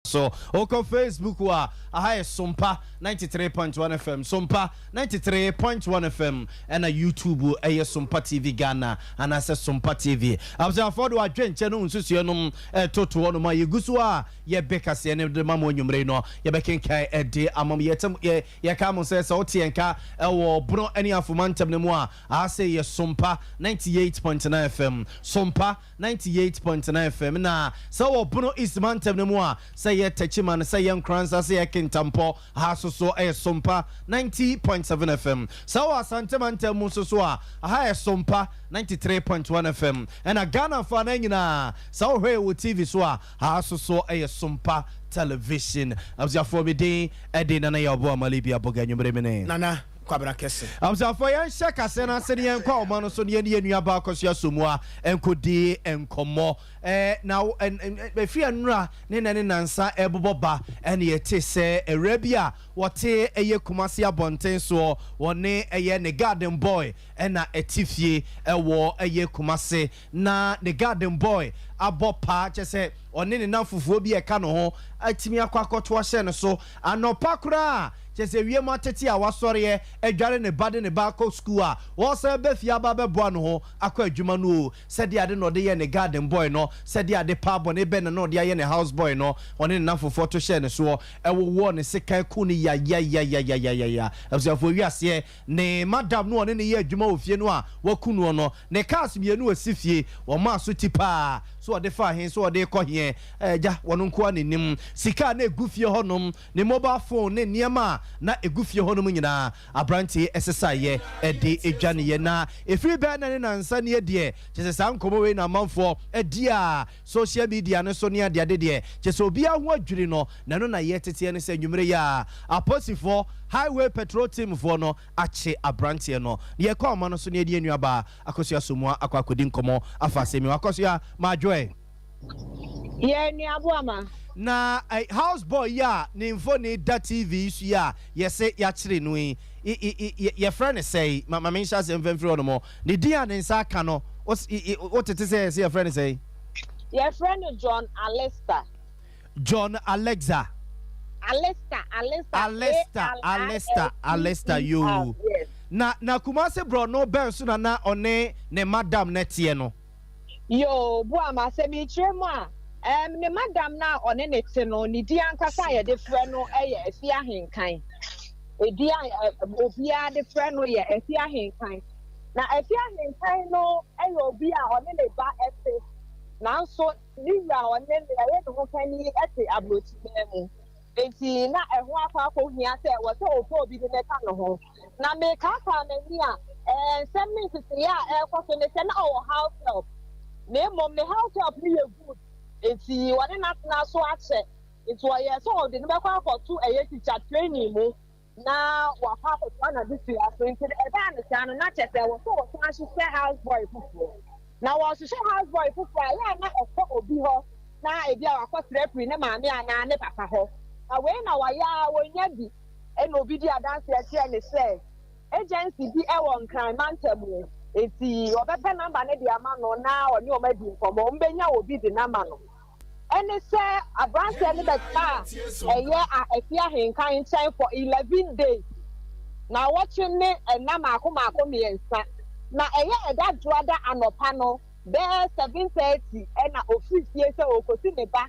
So wokɔ Facebook a, aha yɛ Sompa 93.1 FM, Sompa 93.1 FM, ɛna YouTube ɛyɛ Sompa TV Ghana anaasɛ Sompa TV. Abusuafoɔ de wadwenkyɛ no nsusuɛ nom ɛtoto hɔ nom a yɛgu so a yɛbɛ kaseɛ no de ma mo anwummere no, yɛbɛkenkan ɛde ama mo. Yɛtɛm yɛ yɛka mo sɛ sɛ wote yɛn ka ɛwɔ Bono ne Afoma ntam no mu a, aha sɛ yɛ Sompa 98.9 FM, Sompa 98.9 FM, na sɛ wɔ Bono East mantam no mu a, sɛ yɛ Techiman, sɛ yɛ Nkoranza, sɛ yɛ Kintampo, aha so so ɛyɛ Sompa 90.7 FM. Sɛ wɔ Asante mantam mu nso so a, aha yɛ Sompa 93.1 FM. Ɛna Ghana fa no nyinaa, sɛ wohwɛ wɔ TV so a, aha so so ɛyɛ Sompa Television. Abusuafoɔ, me din ɛde Nana yɛ ɔbo amali bi abɔga nwumere mene. Nana Kwabena Kɛse. Abusuafoɔ, yɛnhyɛ kaseɛ no ase ne yɛnkɔ ɔma no so ne yɛne yɛn nuabaa Akosua Somoa nkɔdi nkɔmmɔ. Na ɛfiri anura ne nna ne nansa ɛbobɔ ba ɛne yɛte sɛ awura bi a wɔte ɛyɛ Kumasi abɔnten soɔ, wɔne ɛyɛ ne garden boy ɛna ɛte fie ɛwɔ ɛyɛ Kumasi, na ne garden boy abɔ paa kyɛ sɛ ɔne ne nam fufuo bi ɛka ne ho atumi akɔ akɔto ahyɛ ne so anɔpa koraa, kyɛ sɛ wiem atete a wasɔreɛ adware ne ba de ne ba akɔ sukuu a wɔsan bɛ fie aba bɛboa ne ho akɔ adwuma no o, sɛdeɛ ade na ɔde yɛ ne garden boy no, sɛdeɛ ade paa bɔne bɛ na na ɔde ayɛ ne house boy no, ɔne ne nam fofoɔ to hyɛ ne soɔ, ɛwowɔ ne sekan ku ne yayayayayayaya. Abusuafoɔ, wiaseɛ ne madam no ɔne ne yɛ adwuma wɔ fie no a waku noɔ no, ne cars mmienu asi fie, wɔmaa so ti paa so ɔde fa he so ɔde kɔ heɛ, ɛgya wɔn nko a n'anim sika a na egu fie hɔnom, ne mobile phone ne nneɛma a na egu fie hɔnom nyinaa, aberanteɛ ɛsesaeɛ ɛde edwaneɛ. Na efiri bɛɛ na ne nansa nie deɛ, kyɛ sɛ saa nkɔmɔ wei na amanfoɔ ɛdi a social media no so ne adeade deɛ, kyɛ sɛ obiara ho adwiri no. Na ɛno na yɛ teteɛ ne sɛ nnwumire yi a apolisifoɔ Highway Patrol Team foɔ no akye aberanteɛ no, na yɛkɔ ɔma no so ne yɛde yɛn Akosua Somoa akɔ akɔdi nkɔmɔ afa asɛm yi. Akosua, maadwoɛ. Yɛ nuaboama. Na house boy yi a ne mfoni da TV so yi a yɛsɛ yɛakyere no yi, yɛfrɛ no sɛi? Ma menhyɛ asɛm mfɛmfiri hɔ nom. Ne din a ne nsa aka no, wotete sɛ yɛsɛ yɛfrɛ no sɛi? Yɛfrɛ no John Alister. John Alexa. Alister, Alister. Alister, Alister, Alister yoo. Na Kumasi borɔno bɛn so na ɔne ne madam no teɛ no? Yoo, Boama, sɛ mekyerɛ mu a, ne madam no a ɔne ne te no, ne din ankasa a yɛde frɛ no yɛ Afie Ahenkan. Edin a obiara de frɛ no yɛ Afie Ahenkan. Na Afie Ahenkan no yɛ obi a ɔne ne ba te, nanso ne wura a ɔne ne ɛyɛ ne ho kani te aburokyiman mu. Enti na ɛho akɔ akɔhia sɛ ɛwɔ sɛ ɔpɛ obi de ne ka ne ho. Na mekaakaa m'ani a, nsɛm ne nsesaeɛ a ɛrekɔ so ne sɛ na ɔwɔ house help. Na mmom ne house help no yɛ good. Enti wɔne no atena so akyɛ. Nti ɔyɛɛ sɛ ɔde no bɛkɔ akɔto ɛyɛ teacher training mu na wakɔ akɔtoa n'adesua so. Nti ɛbaa no saa no, na kyerɛ sɛ ɛwɔ sɛ wɔsan hyehyɛ house boy foforɔ. Na wɔhyehyɛ house boy foforɔ a, ɛyɛ a na ɔkɔ obi hɔ na ebi a wakɔsrɛ firi ne maame anaa ne papa hɔ. Na wei na wayɛ a wɔnya bi. Ɛna obi di adanseɛ kyerɛ ne sɛ agency bi wɔ Nkran mantam mu, nti ɔbɛpɛ number no de ama no na ɔne wɔn adi nkɔmmɔ, wɔn bɛnya obi de n'ama no. Ɛne sɛ aberanteɛ no bɛtena ɛyɛ Afie Ahenkan nkyɛn for 11 days, na wɔtwe ne ɛna maako maako mmiɛnsa. Na ɛyɛ ɛda Dwoada anɔpa no bɛyɛ 7:30 ɛna ofiri fie sɛ ɔrekɔsi ne ba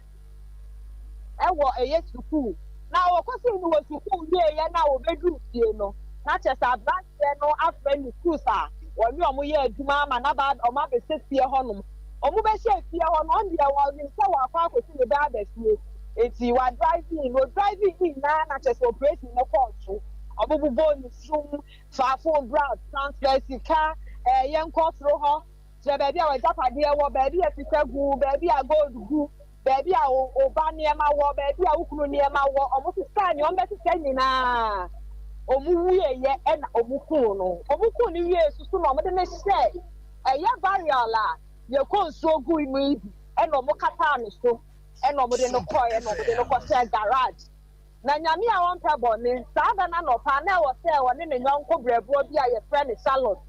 ɛwɔ ɛyɛ sukuu. Na ɔkɔsii no wɔ sukuu wieeɛ na ɔbɛduru fie no, na kyerɛ sɛ aberanteɛ no afrɛ ne schools a wɔne wɔn yɛ adwuma ama n'aba wɔn abɛhyɛ fie hɔnom. Wɔn bɛhyɛ fie hɔ no, ɔno deɛ wɔnim sɛ wakɔ akɔsi ne ba aba fie, nti wa drive in. O drive in nyinaa na kyerɛ sɛ operation no kɔɔ so. Wɔbobɔɔ ne sum, fa phone bra, transfer sika, yɛnkɔ soro hɔ, kyerɛ baabi a w'agyapadeɛ wɔ, baabi a sika gu, baabi a gold gu, baabi a wo ba nneɛma wɔ, baabi a wo kunu nneɛma wɔ. Wɔn sesaa nea wɔn bɛsesa nyinaa. Wɔn wieeɛ ɛna wɔn kuu no. Wɔn kuu no wie soso na wɔde no hyɛ ɛyɛ barrel a yɛkɔ nsuo gu mu yi bi, ɛna wɔn kataa ne so, ɛna wɔde no kɔɛ, ɛna wɔde no kɔhyɛ garage. Na Nyame a ɔmpɛ bɔne, saa da no anɔpa na ɛwɔ sɛ ɔne ne yɔnko brɛboɔ bi a yɛfrɛ no Charlotte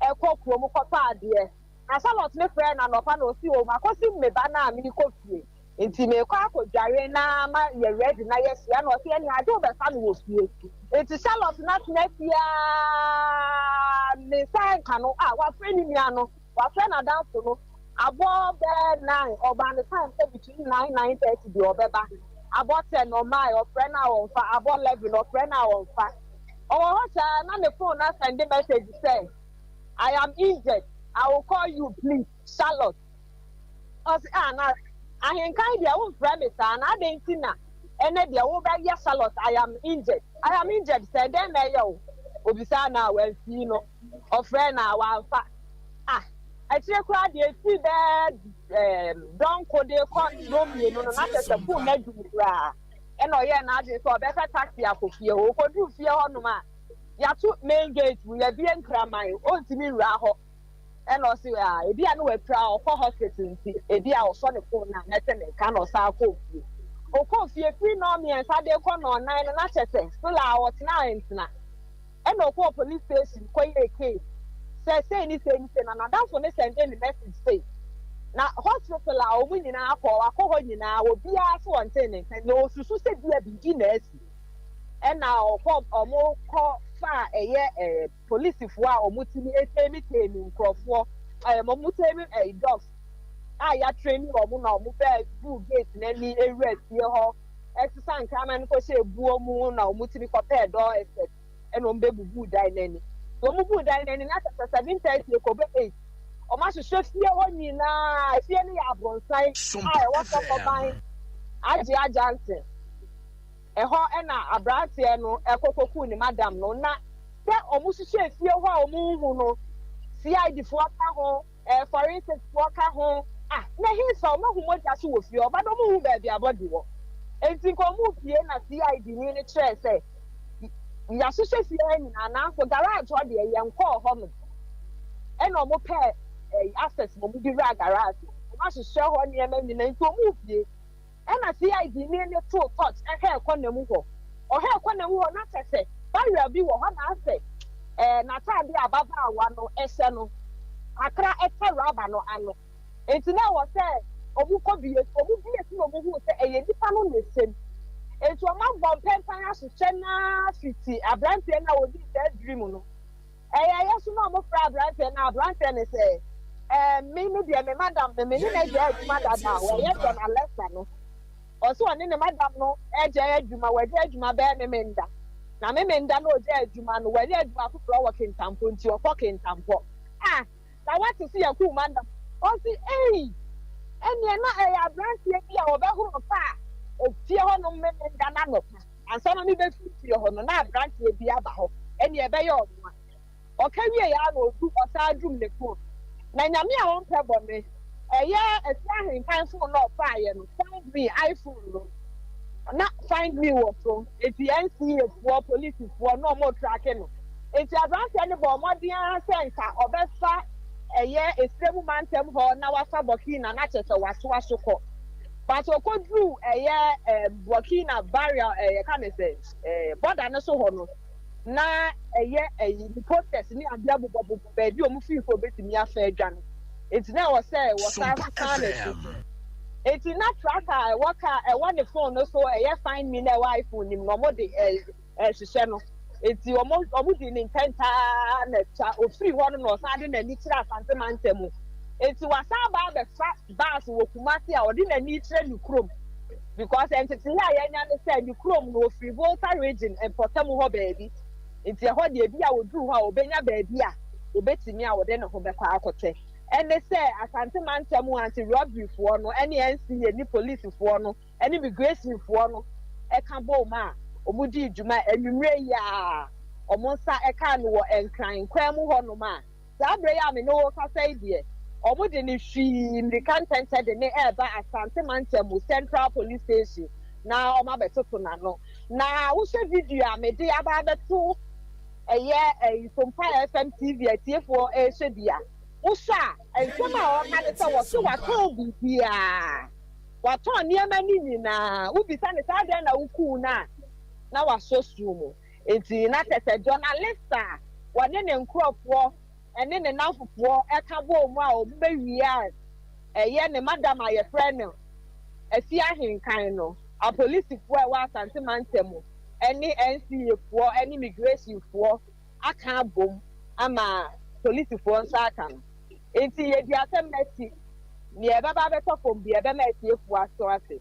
ɛkɔ kurom kɔtɔ adeɛ. Na Charlotte ne frɛɛ no anɔpa na ɔsi, o makɔsi me ba no a merekɔ fie. Nti meekɔ akɔdware na ma yɛ ready na yɛahyia na ɔse ɛnea agye wobɛfa me wɔ fie. Nti Charlotte no atena fie aa ne nsa nka no ah wafrɛ ne nua no, wafrɛ n'adamfo no abɔ bɛɛ 9 ɔbaa ne time sɛ between 9 9:30 deɛ ɔbɛba. Abɔ 10 ɔmmae ɔfrɛ no a ɔmfa, abɔ 11 ɔfrɛ no a ɔmfa. Ɔwɔ hɔ saa na ne phone no asɛnde message sɛ I am injured, I will call you please Charlotte. Ɔse ah na ahenkan deɛ womfrɛ me saa na adɛn nti na ɛnɛ deɛ wobɛyɛ Charlotte I am injured I am injured sɛ dɛn na ɛyɛ wo obisaa no a wamfii no ɔfrɛɛ no a wamfa ah akyire koraa deɛ ɛfiri bɛɛ ɛɛm dɔnko de kɔ nnɔnmienu no na kyɛ sɛ phone no adum koraa ɛna ɔyɛɛ n'adwene sɛ ɔbɛfa taxi akɔ fie hɔ ɔkɔduru fie hɔ nom a yɛato main gate mu yɛabie nkraman ɔntumi nwura hɔ Ɛna ɔse ah ebi a na wapira ɔkɔ hospital nti ebi a ɔsɔ ne phone no a mɛte ne nka na ɔsan kɔɔ fie. Ɔkɔɔ fie firi nnɔn mmiɛnsa de rekɔ nnɔn nan no na kyɛ sɛ still a ɔtena a ɛntena. Ɛna ɔkɔɔ police station kɔyɛɛ case sɛ sei ne sei ne sei na n'adamfo no sɛndee ne message sei. Na hospital a wɔn nyinaa kɔ wakɔ hɔ nyinaa obiara se ɔntee ne nka nea ɔsusu sɛ bi a biribi na asi. Ɛna ɔkɔ wɔn kɔ faa ɛyɛ ɛɛ. Polisifoɔ a wɔtumi tame-tame nkorɔfoɔ, ɛɛ wɔtame ɛɛ dogs a yɛatreni wɔn na wɔbɛ bu gate n'ani ewura fie hɔ, ɛsesa nkraman no kɔhyɛ ebuo mu na wɔtumi kɔpɛɛ door expert ɛna wɔn bɛbubu dan n'ani. Wɔn bu dan n'ani na kyerɛ sɛ 7:30 ekɔbɔ 8 wɔn ahwehwɛ fie hɔ nyinaa. Fie no yɛ abronsan a ɛwɔ Sɔkɔban Agyea Johnson. Ɛhɔ na aberanteɛ no kɔ kɔkuu ne madam no. Na sɛ wɔhyehyɛɛ fie hɔ a wɔnhu no, CID foɔ ka ho, eh, forensic foɔ ka ho. Ah, na ɛhe fa wɔahu mogya so wɔ fie hɔ, but wɔnhu baabi a body wɔ. Enti nka wɔrepue na CID ni no kyerɛɛ sɛ, yɛahyehyɛ fie ha nyinaa nanso garage hɔ deɛ yɛnkɔɔ hɔ nom. Ɛna wɔpɛɛ eh, access na wɔde wuraa garage hɔ. Wɔahyehyɛ hɔ nneɛma nyinaa nti wɔrepue. Ɛna CID ni no too torch hwɛɛ kɔna mu hɔ. Ɔhwɛɛ kɔna mu hɔ na kyɛ sɛ barrier bi wɔ hɔ na asɛ ɛɛ n'ataade a ababaawa no hyɛ no kakra ɛtɛ rubber no ano. Nti na ɛwɔ sɛ ɔmo kɔ bie so. Ɔmo bie so na ɔmo huu sɛ ɛyɛ nipa no na ɛhyɛ mu. Nti ɔmo abɔ mpɛnpan ahyehyɛ no ara fiti abranteɛ no a ɔdii saa dream no. Ɛyɛeɛ so na wɔfrɛ aberanteɛ no, aberanteɛ no sɛ, Ɛɛ, me me deɛ me madam no, me ne no agyae adwuma dada o, ɛyɛ John Alesta no. Ɔse ɔne ne madam no agyae adwuma, wagyae adwuma bɛyɛ Memenda. Na Memenda na ɔgyae adwuma no, wanya adwuma foforɔ wɔ Kintampo nti ɔkɔ Kintampo. Ah, na woate se yɛaku madam? Ɔse, Ei, ɛneɛ na ɛyɛ aberanteɛ bi a ɔbɛhoro kaa fie hɔnom Memenda no anɔpa. Ansa na mebɛfiri fie hɔ no, na aberanteɛ bi aba hɔ, ɛnneɛ ɛbɛyɛ ɔno a. Ɔka wieeɛ ara na ɔdu, ɔsan dum ne fon. Na Nyame a ɔmpɛ bɔne, ɛyɛ Afie Ahenkan fon no a ɔfaaeɛ no, Find Me iPhone no, na Find Me wɔ so, enti NCA foɔ, polisifoɔ, na wɔretrake no. Enti aberanteɛ no bɔɔ mmɔden ara sɛ nka ɔbɛfa ɛyɛ Esiremu mantam hɔ na wafa Burkina na kyerɛ sɛ watoa so kɔ. But okoduruu ɛyɛ ɛɛm Burkina barrier ɛɛ yɛka ne sɛ ɛɛ border no so hɔ no, na ɛyɛ ɛyi ne posters ne adeɛ abobɔbobɔ baabi a wɔn fii sɛ obetumi afa adwane. Nti na ɛwɔ sɛ wɔsan Sompa sesan ne so. FM. Nti na tracker a ɛwɔ car ɛwɔ ne phone no so ɛyɛ find me na ɛwɔ iPhone no mu no wɔde ɛɛ rehwehwɛ no. Enti wɔdii ne ntɛntɛ ara na twa ɔfirii hɔ no na ɔsan de n'ani kyerɛ Asante mantam mu. Enti wasan aba abɛfa bus wɔ Kumasi a ɔde n'ani rekyerɛ ne kurom because nteteeɛ a yɛanya ne sɛ ne kurom no ɔfiri Volta region mpɔtam hɔ baabi. Nti ɛhɔ deɛ ebi a ɔduru hɔ a ɔbɛnya baabi a ɔbɛtumi a ɔde ne ho bɛkɔ akɔtɛ. Ɛne sɛ Asante mantam anti-robbery foɔ no ne NCA ne polisifoɔ no ne migrationfoɔ no ka boom a wɔdii dwuma anwummerɛ yi ara wɔn nsa kaa no wɔ Nkran kwan mu hɔnom a saa berɛ yi a me ne wo rekasa yi deɛ wɔde no hwii mmirika ntɛntɛ de ne reba Asante mantam mu Central Police Station na wɔabɛtoto n'ano. Na wohwɛ video a mede aba abɛto ɛyɛ Sompa FM TV atiefoɔ rehwɛ bi a, wohwɛ a nsɛm a ɔreka ne sɛ wɔse watɔn biribiara. Watɔn nneɛma no nyinaa. Wobisa no sɛ adɛn na wokuu no a, na wasɔ sum mu. Enti na kyerɛ sɛ journalist a wɔne ne nkurɔfoɔ ne ne nnamfofoɔ ka bɔɔ mu a wɔbɛwiaa ɛyɛ ne madam a yɛfrɛ no Afie Ahenkan no, apolisifoɔ a ɛwɔ Asante mantam ne NCA foɔ ne Immigration foɔ aka abom ama polisifoɔ nsa aka no. Nti yɛdi asɛm no akyi. Nea ɛbɛba abɛtɔ fam biara, ɛbɛma atiefoɔ aso ate.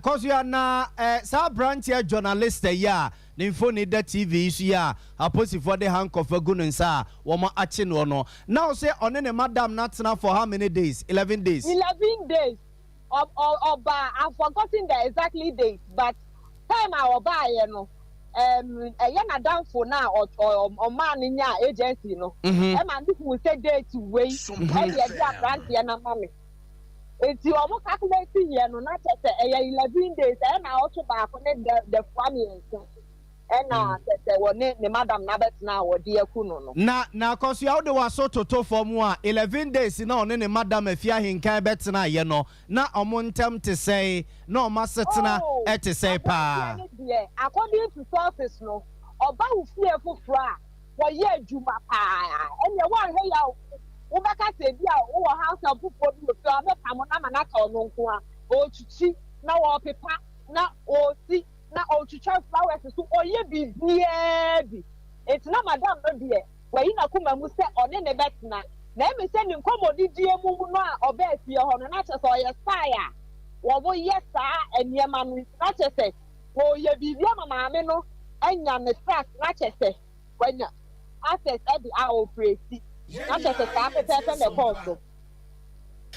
Kɔ so ya na saa abranteɛ journalista yi a ne mfoni da TV yi so yi a aposifoɔ de handcuff agu ne nsa a wɔn akye noɔ no, na ɔse ɔne ne madam no atena for how many days? 11 days? 11 days, ɔbaa, I've forgotten the exactly date but time a ɔbaeɛ no, ɛyɛ n'adamfo no a ɔmaa no nyaa agency no ɛma no huu sɛ date wei ɛne ɛde abranteɛ no ama me. Nti ɔmo calculate yɛ no na kyɛ sɛ ɛyɛ 11 days, ɛyɛ naawɔtwe baako ne dafua mmiɛnsa ɛna kyɛ sɛ wɔne ne madam no abɛtena a wɔde aku no no. Na na Akosua wode w'aso toto fam a, 11 days na ɔne ne madam Afie Ahenkan bɛtenaeɛ no, na ɔmo ntɛm te sɛn? Na ɔmo asetena Oh, te sɛn aberanteɛ paa? no deɛ according to sources no, ɔba wo fie foforɔ a, wɔyɛ adwuma paa. Ɛnneɛ woanhwɛ yie a wobɛka sɛ ebi a wowɔ house help foforɔ bi wɔ fie a wɔbɛpamo no ama no aka ɔno nko ara. Ɔretwitwi na ɔrepepa na ɔresi na ɔretwitwa flowers so, ɔyɛ biribiara bi. Nti na madam no deɛ wayi n'akoma mu sɛ ɔne no bɛtena. Na ɛmi sɛ ne nkɔmmɔdidie mu no a ɔbaa fie hɔ no, na kyerɛ sɛ ɔyɛ spy a wɔyɛ saa nneɛma no nti na kyerɛ sɛ Ɔreyɛ biribi ama maame no anya ne trust na kyɛ sɛ wanya access de a operate na kyɛ sɛ saa pɛpɛɛpɛ na ɛkɔɔ so.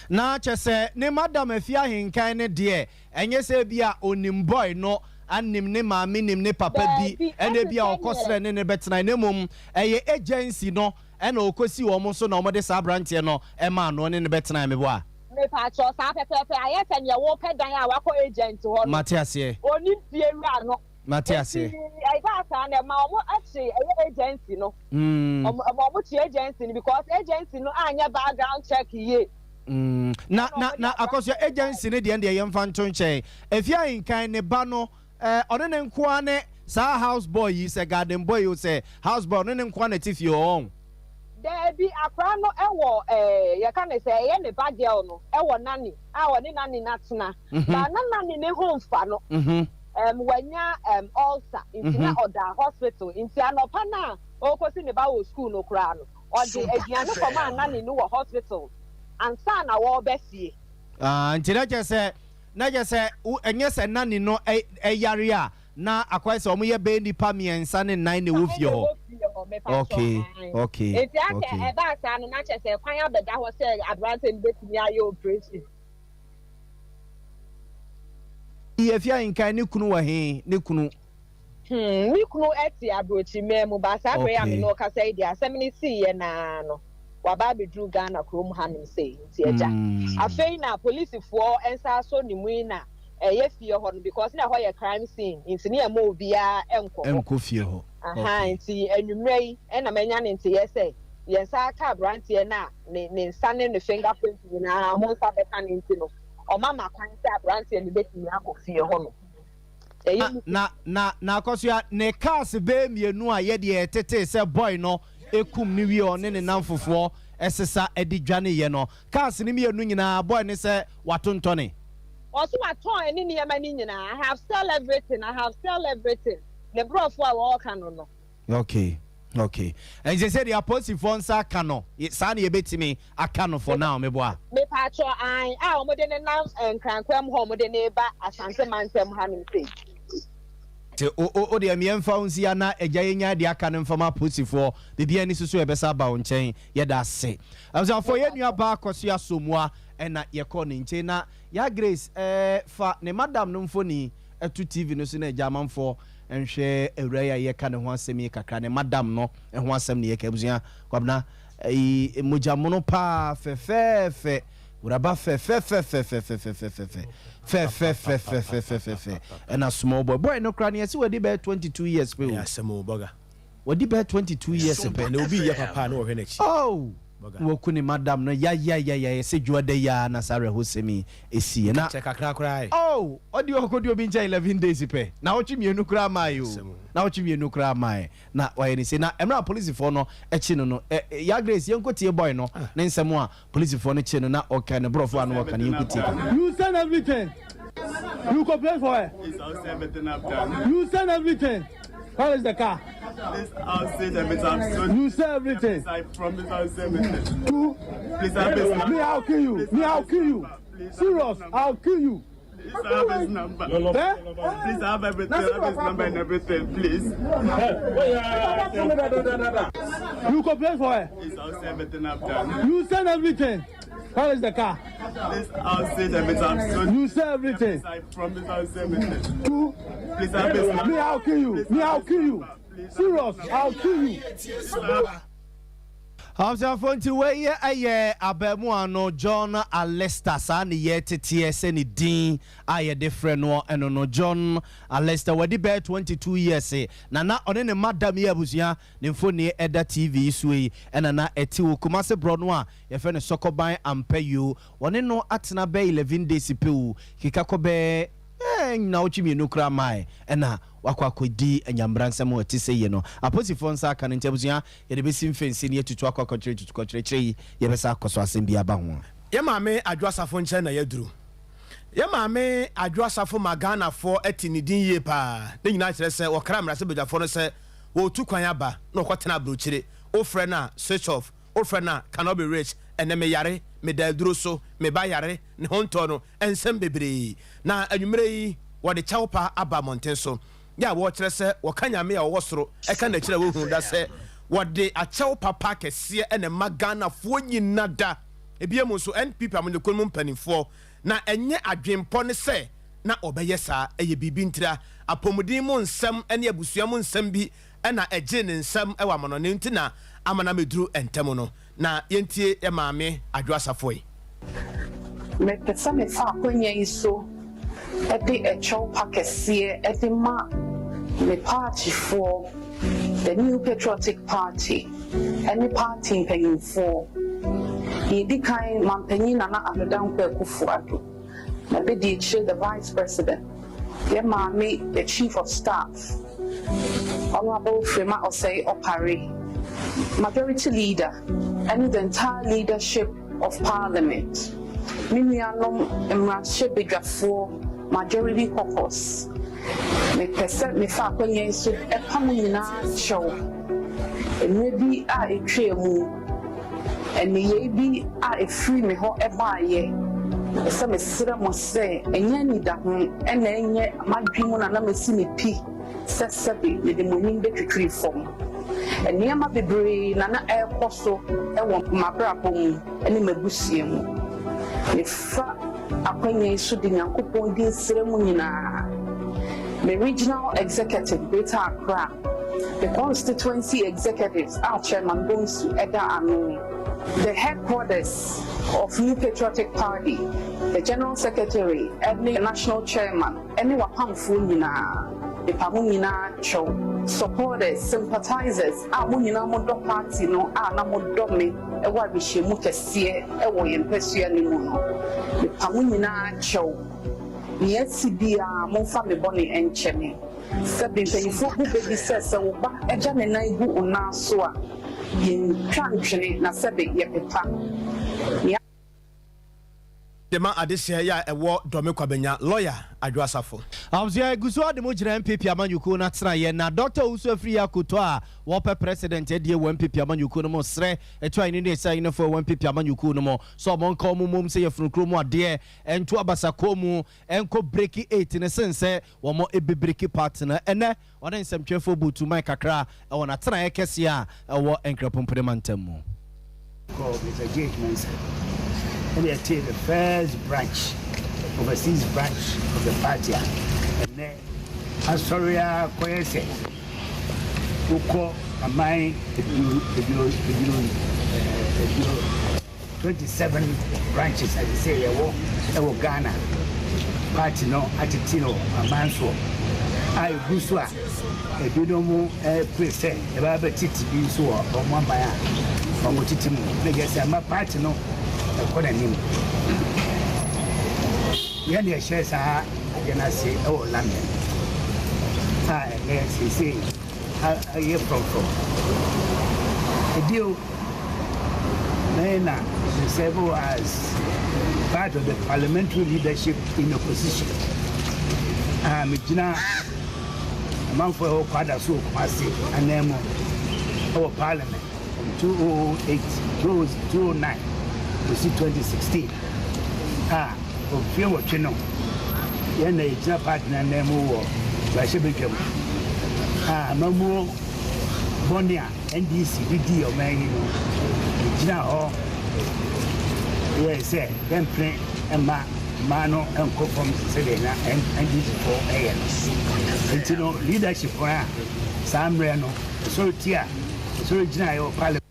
Na kyɛ sɛ ne madam Afie Ahenkan no deɛ ɛnyɛ sɛ ebia ɔnim boy no anim ne maame nim ne papa bi Daabi, ɛna ɛte ebia sɛ ɔkɔ neɛ. srɛ ne no bɛtenae na mmom ɛyɛ agency no ɛna ɔkɔsi wɔn so na wɔde saa abranteɛ no maa no ɔne no bɛtenae meboa? Mepakyɛw, saa pɛpɛɛpɛ, ayɛ sɛ nea worepɛ dan a wakɔ agent hɔ no. Mate aseɛ. Onim fie wura no. Mate aseɛ. Enti ɛbaa saa no, ɛma wɔn kye ɛyɛ agency no. Ɛma wɔn kye agency no because agency no anyɛ background check yie. Na na na Akosua agency no deɛ deɛ yɛmfa nto nkyɛn. Efie Ahenkan ne ba no Eh ɔne ne nkoa ne saa house boy yi sɛ garden boy o sɛ house boy ɔne ne nkoa na ɛte fie hɔ ɔn. Daabi akora no wɔ eh yɛka ne sɛ ɛyɛ ne ba girl no wɔ nanny a ɔne nanny no atena but na nanny no ho nfa no um wanya um ulcer nti na ɔda hospital nti anɔpa no a ɔrekɔsi ne ba wɔ school no koraa no ɔde aduane kɔmaa nanny no wɔ hospital ansa na wɔreba fie. Ah nti na kyerɛ sɛ Na kyerɛ sɛ wo ɛnyɛ sɛ nanny no yare a na akɔyɛ sɛ wɔn yɛ bɛyɛ nnipa mmiɛnsa ne nnan na ɛwɔ fie hɔ. Ɛwɔ fie hɔ mepa Okay kyɛw. okay Nti asɛ okay. ɛbaa saa no na kyerɛ sɛ kwan abɛda hɔ sɛ aberante no bɛtumi ayɛ operation. Yi Afia Nkan ne kunu wɔ he? Ne kunu. Hmm, me kunu te abrokyiman mu, but saa berɛ yi a me ne wo kasa yi deɛ, asɛm no siiɛ no ara no, waba abɛduru Ghana kurom hanom sei, nti agya. Afei na polisifoɔ nsa asɔ ne mu yi na ɛyɛ fie hɔ no, because na ɛhɔ yɛ crime scene, nti ne yɛmma obiara nkɔ hɔ. Nkɔ fie hɔ. Aha, nti anwummerɛ yi na manya ne nteyɛ sɛ yɛn nsa aka aberanteɛ no a ne ne nsa ne ne fingerprint nyinaa wɔn nsa bɛka no nti no, wɔama kwan sɛ aberanteɛ no bɛtumi akɔ fie hɔ nom. Ɛyɛ mu. Na na na Akosua ne cars bɛyɛ mmienu a yɛdeɛ yɛtetee sɛ boy no kum no wie ɔne ne namfofoɔ sesa de dwaneeɛ no cars no mmienu nyinaa boy no sɛ watontɔne. Ɔse watɔn ɛne nneɛma no nyinaa I have sell everything I have sell everything ne brɔfo a ɔɔka no no. Okay okay ɛnti sɛ deɛ apolisifoɔ nsa aka no saa na yɛbɛtumi aka no for now meboa. Mepaakyɛw ae a wɔn de no nam Nkrankwan mu hɔ wɔn de no reba Asante mantam ha nom sei. Nti o o o deɛ meɛ mfa wo nsi ha na agya yɛ nyae deɛ aka no mfa ma apolisifoɔ biribiara ni so so yɛbɛsa aba wo nkyɛn yɛda ase abusuafoɔ yɛ nua baa Kwasi Asomoa ɛna yɛkɔɔ ne nkyɛn na ya Grace ɛɛ fa ne madam no mfoni to TV no so na agya amanfoɔ nhwɛ awura yi a yɛka ne ho asɛm yi kakra, ne madam no ho asɛm na yɛka. Abusua, Kwabena, ayi, mogya mono paa, fɛfɛɛfɛ, wuraba fɛfɛfɛfɛfɛfɛfɛfɛfɛ, fɛfɛfɛfɛfɛfɛfɛ, ɛna small boy. Boy no koraa no yɛse wadi bɛyɛ 22 years pɛ o. Ɛyɛ asɛm o, bɔga. Wadi bɛyɛ 22 years pɛ. Na obi yɛ papa a na wɔhwɛ n'akyi. Oh! Na waku ne madam no yayayaya yɛsɛ dwoada yi ara na saa awerɛhosɛm yi ɛsiiɛ na. Kyɛ kakra koraa ɛ. Oh! Ɔde ɔkɔdi obi nkyɛn 11 days pɛ naawɔtwe mmienu koraa mmaeɛ o naawɔtwe mmienu koraa mmaeɛ na wayɛ ne sei na mmerɛ a polisifoɔ no kye no no ɛ Ya Grace yɛnkɔ tie boy no ne nsɛm a polisifoɔ no kye no na ɔka ne borɔfo a na ɔka no yɛnkɔ tie kakra. You send everything. You complain for her. Please, I'll say everything I've done. You send everything. Where is the car? Please, I'll say everything. I'm so You say everything. Please, I promise I'll say everything. You, Please, I have his number. me, I'll kill you. Please, Me, I have I'll his kill you. number. Please, I have Serious, his number. I'll kill you. Please, I have his number. Eh? Please, I have everything. I have his number and everything. Please. You complain for her. Please, I'll say everything I've done. You send everything. Where is the car? Please, I'll say everything. I'm so You say everything. Please, I promise I'll say everything. You, Please, I have his number. me, I'll kill you. Please, Me, I have I'll his kill you. number. Please, I have his Serious, number. I'll kill you. Abusuafoɔ nti wei yɛ ɛyɛ abɛɛmoa no John Alester saa ne yɛ teteɛ sɛ ne din a yɛde frɛ noɔ ɛno no John Alester wadi bɛyɛ 22 years na na ɔne ne madam yi abusua ne mfoni ɛda TV yi so yi ɛna na ɛte wɔ Kumase borɔ no a yɛfrɛ no Sɔkɔban Ampayuo wɔne no atena bɛyɛ 11 days pɛ o keka kɔ bɛyɛ eh, nnawɔtwe mmienu koraa mae ɛna wakɔ akɔdi anyambra nsɛm a ɛte sɛ yie no aposifoɔ nsa aka no nti abusua yɛde bɛsi mfɛnsi ne yɛtutu akɔ akɔkyerɛ tutu kɔkyerɛkyerɛ yi yɛbɛsa akɔ so asɛm bi aba ho a. Yɛ maame Adwo Asafo nkyɛn na yɛaduru. Yɛ maame Adwo Asafo ma Ghanafoɔ te ne din yie paa. Ne nyinaa kyerɛ sɛ wɔkra mmarahyɛbadwafoɔ no sɛ wɔretu kwan aba na wɔkɔtena aburokyire. Wofrɛ no a, switch off. Wofrɛ no a, cannot be reached. Ɛnnɛ meyare, meda aduro so, me ba yare, ne ho ntɔ no, nsɛm bebree. Na anwummerɛ yi, wɔde kyɛw pa aba mmɔnten so, yɛ a wɔrekyerɛ sɛ wɔka Nyame a ɔwɔ soro ka n'akyiri a wɔhunu da sɛ wɔde akyɛw papa kɛseɛ na ɛma Ghanafoɔ nyina da. Ebia mu nso, NPP amanyɔkuo no mu mpanimfoɔ, na ɛnyɛ adwenpɔ ne sɛ na wɔbɛyɛ saa, ɛyɛ biribi ntira, apɔmuden mu nsɛm ne abusua mu nsɛm bi na ɛgyee ne nsam wɔ amanɔne nti na ama no amɛduru ntɛm no. Na yɛntie yɛ maame Adwo Asafo yi. Mepɛ sɛ mefa akwanya yi so de ɛkyɛw pa kɛseɛ de ma me paatifoɔ, The New Patriotic Party, ne paati mpanyinfoɔ. Deɛ ɛdi kan, Mampanyin Nana Addo Dankwa Akuffo Addo, na bɛdi akyire the Vice President, yɛ maame the Chief of Staff, Honourable Frema Osei Opare, Majority Leader, ne the entire leadership of Parliament, me nuanom mmarahyɛbadwafoɔ, Majority Caucus, mepɛ sɛ mefa akwanya yi so pa mo nyinaa kyɛw. Mmerɛ bi a ɛtwaa mu, nneyɛe bi a ɛfiri me hɔ baeɛ, mepɛ sɛ mesrɛ mo sɛ ɛnyɛ anidaho na ɛnyɛ m'adwene mu na na masi me pi sɛ sɛbe mede mo anim bɛtwitwiri fam. Nneɛma bebree na na ɛrekɔ so wɔ m'abrabɔ mu ne m'abusua mu. Mefa akwanya yi so de Nyankopɔn din srɛ mo nyinaa, me Regional Executive Greater Accra, me Constituency Executives a Chairman Bonsu da ano, the Headquarters of New Patriotic Party, the General Secretary ne National Chairman ne w'apamfoɔ nyinaa, mepa mo nyinaa kyɛw, supporters, sympathizers a mo nyinaa modɔ party no a na modɔ me wɔ awehyɛmu kɛseɛ wɔ yɛn mpasua no mu no, mepa mo nyinaa kyɛw, nea asi biara momfa me bɔne nkyɛ me. Sɛbe mpanyimfoɔ bu bɛ bi sɛ, sɛ wo ba gya ne nan gu wo nan so a, yɛntwa ntwene na sɛbe yɛpepa. Nea. Dema adehyeɛ yɛ a ɛwɔ Dɔme Kwabenya, Lawyer Adwo Asafo. Abusua egu so ade mo gyina NPP amanyɔkuo no atenaeɛ na Dɔkta Owusu Afriyie Akoto a wɔpɛ President adie wɔ NPP amanyɔkuo no mu srɛ ɛtu ahene ne asiahenefoɔ ɛwɔ NPP amanyɔkuo no mu sɛ ɔmo nka ɔmo mmom sɛ yɛfunu kuro mu adeɛ nto abasakɔɔ mu nkɔ breki eight no sen sɛ wɔn bɛ breki party no ɛnɛ ɔne nsɛmtwerɛfoɔ buu tuman kakra wɔ n'atenaeɛ kɛseɛ a ɛwɔ Nkrapompene mantam mu. Kɔɔ Mister Jake Mensah ɛna yɛtee the first branch, overseas branch of the party a ɛnnɛ asɔre ara kɔyɛ sɛ wokɔ aman aduo aduo aduo aduo 27 branches a sesei yɛwɔ wɔ Ghana party no atete no aman soɔ a ɛgu so a ebinom repere sɛ yɛbɛba bɛtete bi nso wɔ wɔn aman a wɔtete mu na kyerɛ sɛ ama party no ɛkɔ n'anim. Yɛn na yɛhyɛ saa adeɛ no ase wɔ London a ɛnɛ seesei Ayɛ frɔmfrɔm. Bio, me na me serve as part of the parliamentary leadership in opposition a megyina amanfoɔ a ɛwɔ Kwadaso wɔ Kumasi anan mu wɔ parliament from 2008 2009 kɔsi 2016 a mfeɛ 8 no yɛn na yɛgyina party no anan mu wɔ mmarahyɛbadwa mu a amammuo bɔne a NDC de dii ɔman yi no yɛgyina hɔ yɛɛ sɛ yɛmpene mma mmaa no nkɔ fam sɛdeɛ na NDC foɔ ɛyɛ no. Nti no leadership no a saa mmerɛ no ɛsɔre tia ɛsɔre gyina yɛ wɔ parliament.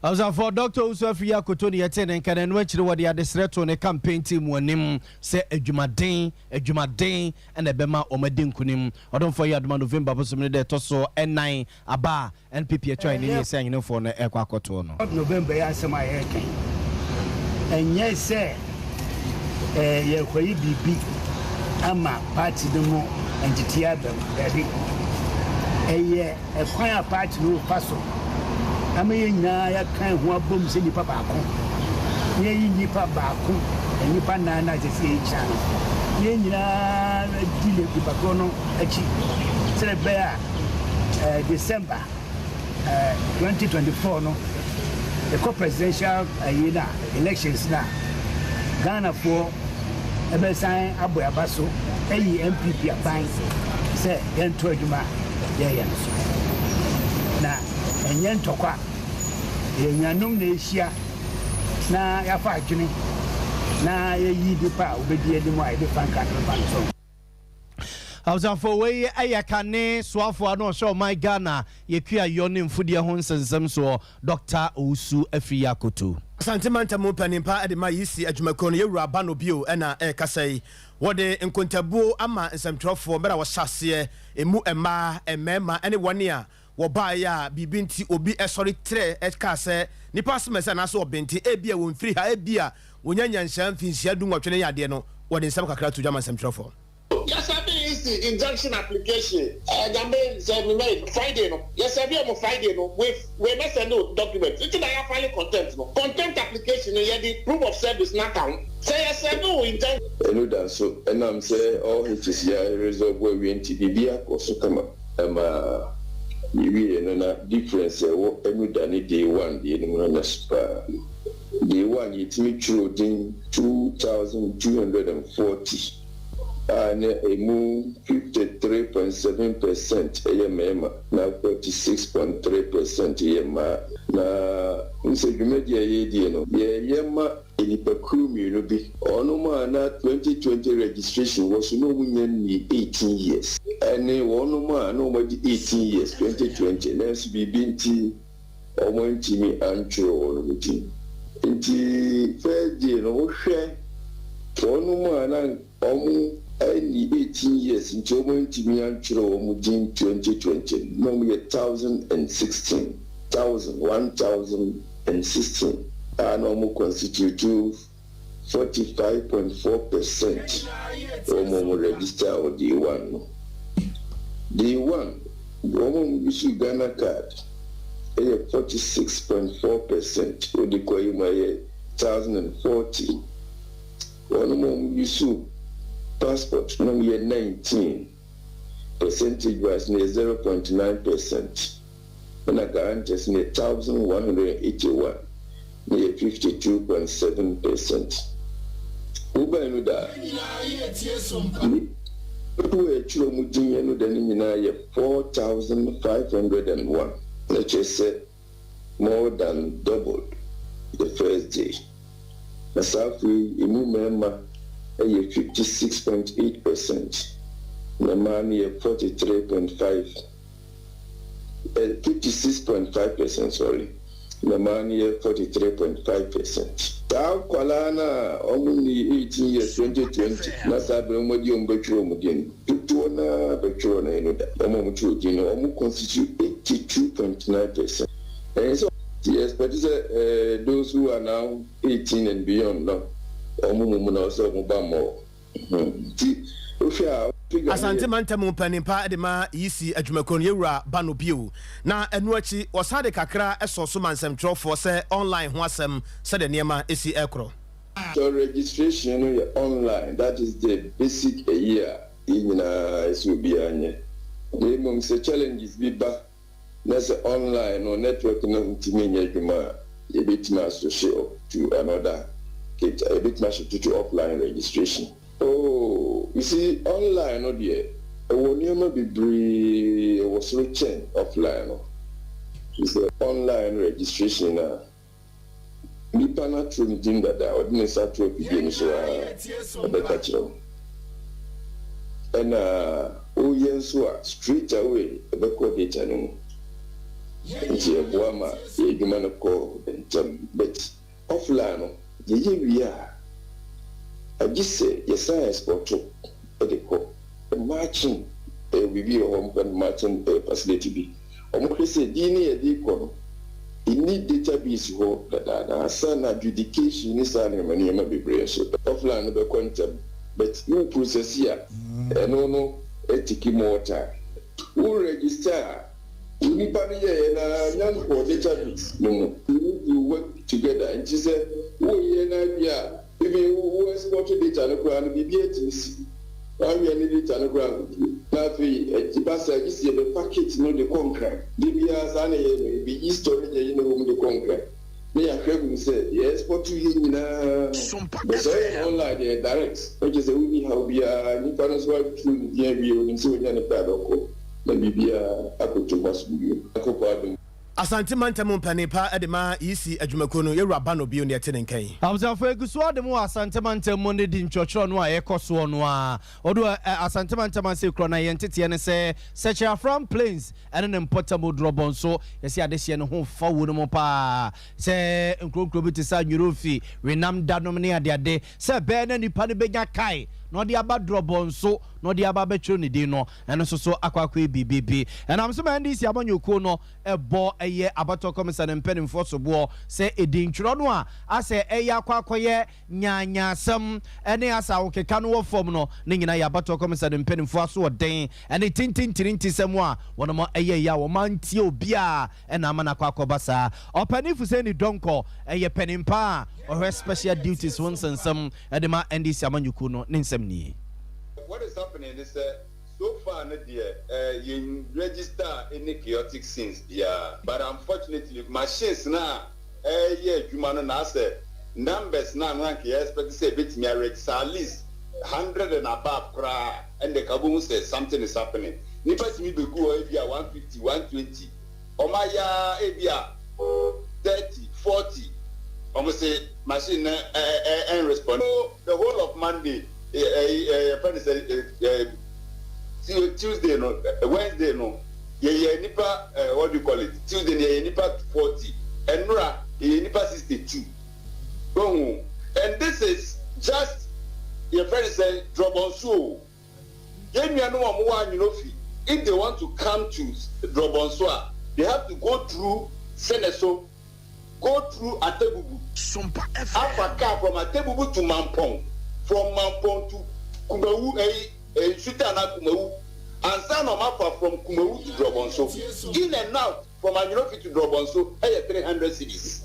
Abusuafoɔ, Dr. Owusu Afriyie Akoto ne yɛte ne nka na ɛno akyire wɔde adesrɛ too ne campaign team anim sɛ adwumaden, adwumaden na ɛbɛma wɔn adi nkunim. Ɔdomfoɔ yi adoma November bosom no da ɛtɔ so ɛnan aba a NPP atwa ani ne sɛ ahenefoɔ no ɛrekɔ akɔtoɔ no. November yi asɛm a yɛreka yi, ɛnyɛ sɛ yɛrekɔyɛ biribi ama party no mu nteteɛ aba mu, daabi. Ɛyɛ ɛkwan a party no fa so ama yɛn nyinaa yɛaka ho abom sɛ nipa baako na yɛyi nipa baako, nnipa nnan no a ɛsɛ sɛ yɛgyina no, na yɛn nyinaa di nipa korɔ no akyi sɛdeɛ ɛbɛyɛ a December 2024 no ɛkɔ presidential ayi na elections na Ghanafoɔ ɛbɛsan abɔ aba so ayi NPP aban sɛ yɛnto adwuma yɛyɛ no so. Na ɛnyɛ ntɔkwa, yɛn nuanom na ɛhyia na yɛafa adwene na yɛyi nipa a wobɛdi anim a yɛde frankaa no bɛba no so. Abusuafo, wei yɛ kane soafoɔ a na ɔhyɛ ɔman Ghana yɛkua yɔ ne mfudeɛ ho nsɛnsɛm soɔ, Dr. Owusu Afriyie Akoto. Asante mantam mu mpanimpa de ma EC adwumakuo no, yɛwura ba no bio ɛna ɛrekasa yi. Wɔde nkontabuo ama nsɛmtwerɛfoɔ mmerɛ a wɔhyɛ aseɛ emu mmaa, mmarima ne wɔn a wɔbaeɛ a biribi nti obi ɛsɔre trɛ ɛka sɛ nipa asɛm ɛsɛ anaasɛ ɔbɛnti ebi a wɔmfiri ha, ebi a wɔnya nyanhyia mfinhyia 18 ne yadeɛ no, wɔde nsɛm kakra to dwa ma nsɛmtwerɛfoɔ. Yɛsɛbi EC injunction application nyame sɛ mimɛ Friday no, yɛsɛbi ɔmo Friday no with we bɛ send o document nti na yɛafile contempt no, contempt application no, yɛde proof of service n'aka ho sɛ yɛsɛbi o injunction. Ɛno da nso ɛnam sɛ all hitches yɛ resolve awie nti biribi akɔ so kama. Ɛma yɛwie no na difference ɛwɔ ɛno da ne day one deɛ no mu no na so paa. Day one yɛtumi twerɛ din 2240 a na emu 53.7% ɛyɛ mmarima na 46.3% yɛ mmaa. Na nsɛ dwumadi a yɛredie no, yɛyɛ ma nnipakuo mmienu bi, ɔnom a na 2020 registration wɔ so na wɔn nya nni 18 years ɛne wɔnom a na wɔn adi 18 years 2020 nanso biribi nti wɔn ntumi antwerɛ wɔn din. Nti first day no, wohwɛ wɔnom a na wɔn ani 18 years nti wɔn ntumi antwerɛ wɔn din 2020 na wɔn yɛ 1016, thousand 1016 a na wɔn constitute 45.4% wɔn a wɔn register wɔ day one no. Day one, wɔn a wɔn use Ghana Card ɛyɛ 46.4%, wɔde kɔ yi mu ɛyɛ 1040. Wɔn a wɔn use passport na wɔn yɛ 19, percentage wise no yɛ 0.9%, ɛna guarantors no yɛ 1181 na yɛ 52.7%. Wobɛn no da dodoɔ a ɛtwerɛ mu din no da no nyinaa yɛ 4501, na kyerɛ sɛ more than doubled the first day. Na saa afei emu mmarima yɛ 56.8% na mmaa no yɛ 43.5, 56.5%, sorry, na mmaa no yɛ 43.5%. Saa nkwalaa no a wɔn ni 18 years 2020 na saa abiri wɔn adi wɔn bɛtwerɛ wɔn din dodoɔ naa bɛtwerɛ no ɛno da wɔn a wɔtwerɛ din no, wɔn constitute 82.9%. Ɛyɛ sɛ yɛ expect sɛ those who are now 18 and beyond no, wɔn mu na ɔsɛ wɔn ba mmɔ nti wohwɛ a figure no Asante yɛ mantam mpanimpa de ma EC adwumakuo no, yɛwura ba no bio na ɛno akyi wɔsan de kakra ɛsɔ so ma nsɛmtwerɛfoɔ sɛ online ho asɛm sɛdeɛ nneɛma ɛsi ɛkorɔ. So registration no yɛ online, that is the basic ɛyi a yɛn nyinaa ɛsɛ obiara nyɛ. Na mmom sɛ challenges bi ba na sɛ online no network no ntumi nyɛ adwuma a, yɛbɛtumi aswitch to another kit, yɛbɛtumi ahyɛ to offline registration. Oh, you see, online no deɛ, ɛwɔ nneɛma bebree ɛwɔ soro kyɛn offline no. Sɛ online registration a, nipa no atwerɛ ne din dada, ɔde ne nsa ato afidie no so a, ɛbɛka kyerɛ wo. Ɛna woyɛ nso a, straight away ɛbɛkɔ data no mu. Nti ɛboa ma yɛ adwuma no kɔ ntɛm. But offline no, yɛyɛ wie a, agye sɛ yɛsan export de kɔ matching. Ɛyɛ biribi wɔ hɔ mpa no, matching facility bi. Ɔmo hwɛ sɛ din ne yɛde kɔ no ɛni database hɔ dadaada ansa na adjudication ne saa nneɛma bebree nso. Offline no bɛkɔ ntɛm, but wo process a, ɛno no ɛtake more time. Wo register a, onipa no yɛyɛ na nyankɔ database no mu. You need to work together. Nti sɛ woyɛ na bi a, even wo export data no koraa no, biribi atumi si wahwɛ ne data no koraa nkotie. Na afei ɛba sɛ agye sɛ yɛbɛfa kit no de kɔ Nkran de biara. Saa na yɛ no, yɛbɛyi storage ayi ne wɔ mu de kɔ Nkran ne yɛahwɛ hu sɛ yɛ export yɛ nyinaa. But sɛ ɔyɛ no online deɛ, direct, ɛkyɛ sɛ wonni haw biara. Nipa no nso atwerɛ ne din awie, onim sɛ onya ne card, ɔkɔ na biribiara akɔto hɔ asomdwie akɔkɔ adom. Asante Mantam mpanin pa de ma EC adwumakuo no, yɛwura ba no bio ne ɛte ne nkan. Abusuafo, egu so ade mu wɔ Asante Mantam mu ne di ntwerɛtwerɛ no a ɛkɔ soɔ no a ɔdo Asante Mantam ase korɔ na yɛn teteɛ ne sɛ Sɛkyerɛ Afram Plains ɛne ne mpɔtam Drɔbɔ nso, yɛsi adehyeɛ no ho fa wo no mu paa sɛ nkuronkuro bi te sɛ Anwurofi, Wenam Danom ne adeade sɛ ɛbɛyɛ na nipa no bɛnya kae na ɔde aba Drɔbɔ nso na ɔde aba abɛtwerɛ ne din no, ɛno nso so akɔ akɔyɛ biribi. Ɛnam so ma NDC amanyɔkuo no ɛbɔ ɛyɛ abatɔ kɔmisa ne mpanimfoɔ soboɔ sɛ ɛdi ntwerɛ no a asɛ ɛyɛ akɔ akɔyɛ nyaanyaasɛm ɛne asa awokeka no wɔ fam no ne nyinaa yɛ abatɔ kɔmisa ne mpanimfoɔ aso ɔden ɛne tintintirinti sɛm a wɔnom ɛyɛ yɛ a wɔn antie obiara ɛna ama no akɔ akɔba saa. Ɔpanin Fuseni Dɔnkɔ ɛyɛ panin pa a ɔhwɛ special duties ho nsɛnsɛm ɛde ma NDC amanyɔkuo no, ne nsɛm nie. What is happening is so far no deɛ, yɛn register any chaotic scenes biara, but unfortunately machines na ɛyɛ adwuma no na asɛ numbers na ano anka yɛ expect sɛ ebetumi aregister at least 100 and above koraa, ɛnna ka bohu sɛ something is happening. Nipa tumi begu hɔ ebi a 150, 120, ɔmo ayɛ ebi a 30, 40, ɔmo sɛ machine na ɛ ɛ ɛn respond. So the whole of Monday, ɛ ɛ ɛ yɛfɛ no sɛ ɛ ɛ Tuesday no, Wednesday no, yɛyɛ nipa ɛ what do you call it, Tuesday no yɛyɛ nipa 40, ɛnura yɛyɛ nipa 62 ohun. And this is just yɛfɛ no sɛ Drɔbɔnso o. Yɛn nuanom a wɔwɔ Anwinofi, if they want to come to Drɔbɔnso a, they have to go through Seneso, go through Atebubu, afa car from Atebubu to Mampong, from Mampong to Kumawu, ɛyi Nsuta na Kumawu, ansa na ɔmo afa from Kumawu to Drɔbɔnso. In and out from Anwinofi to Drɔbɔnso ɛyɛ 300 cedis.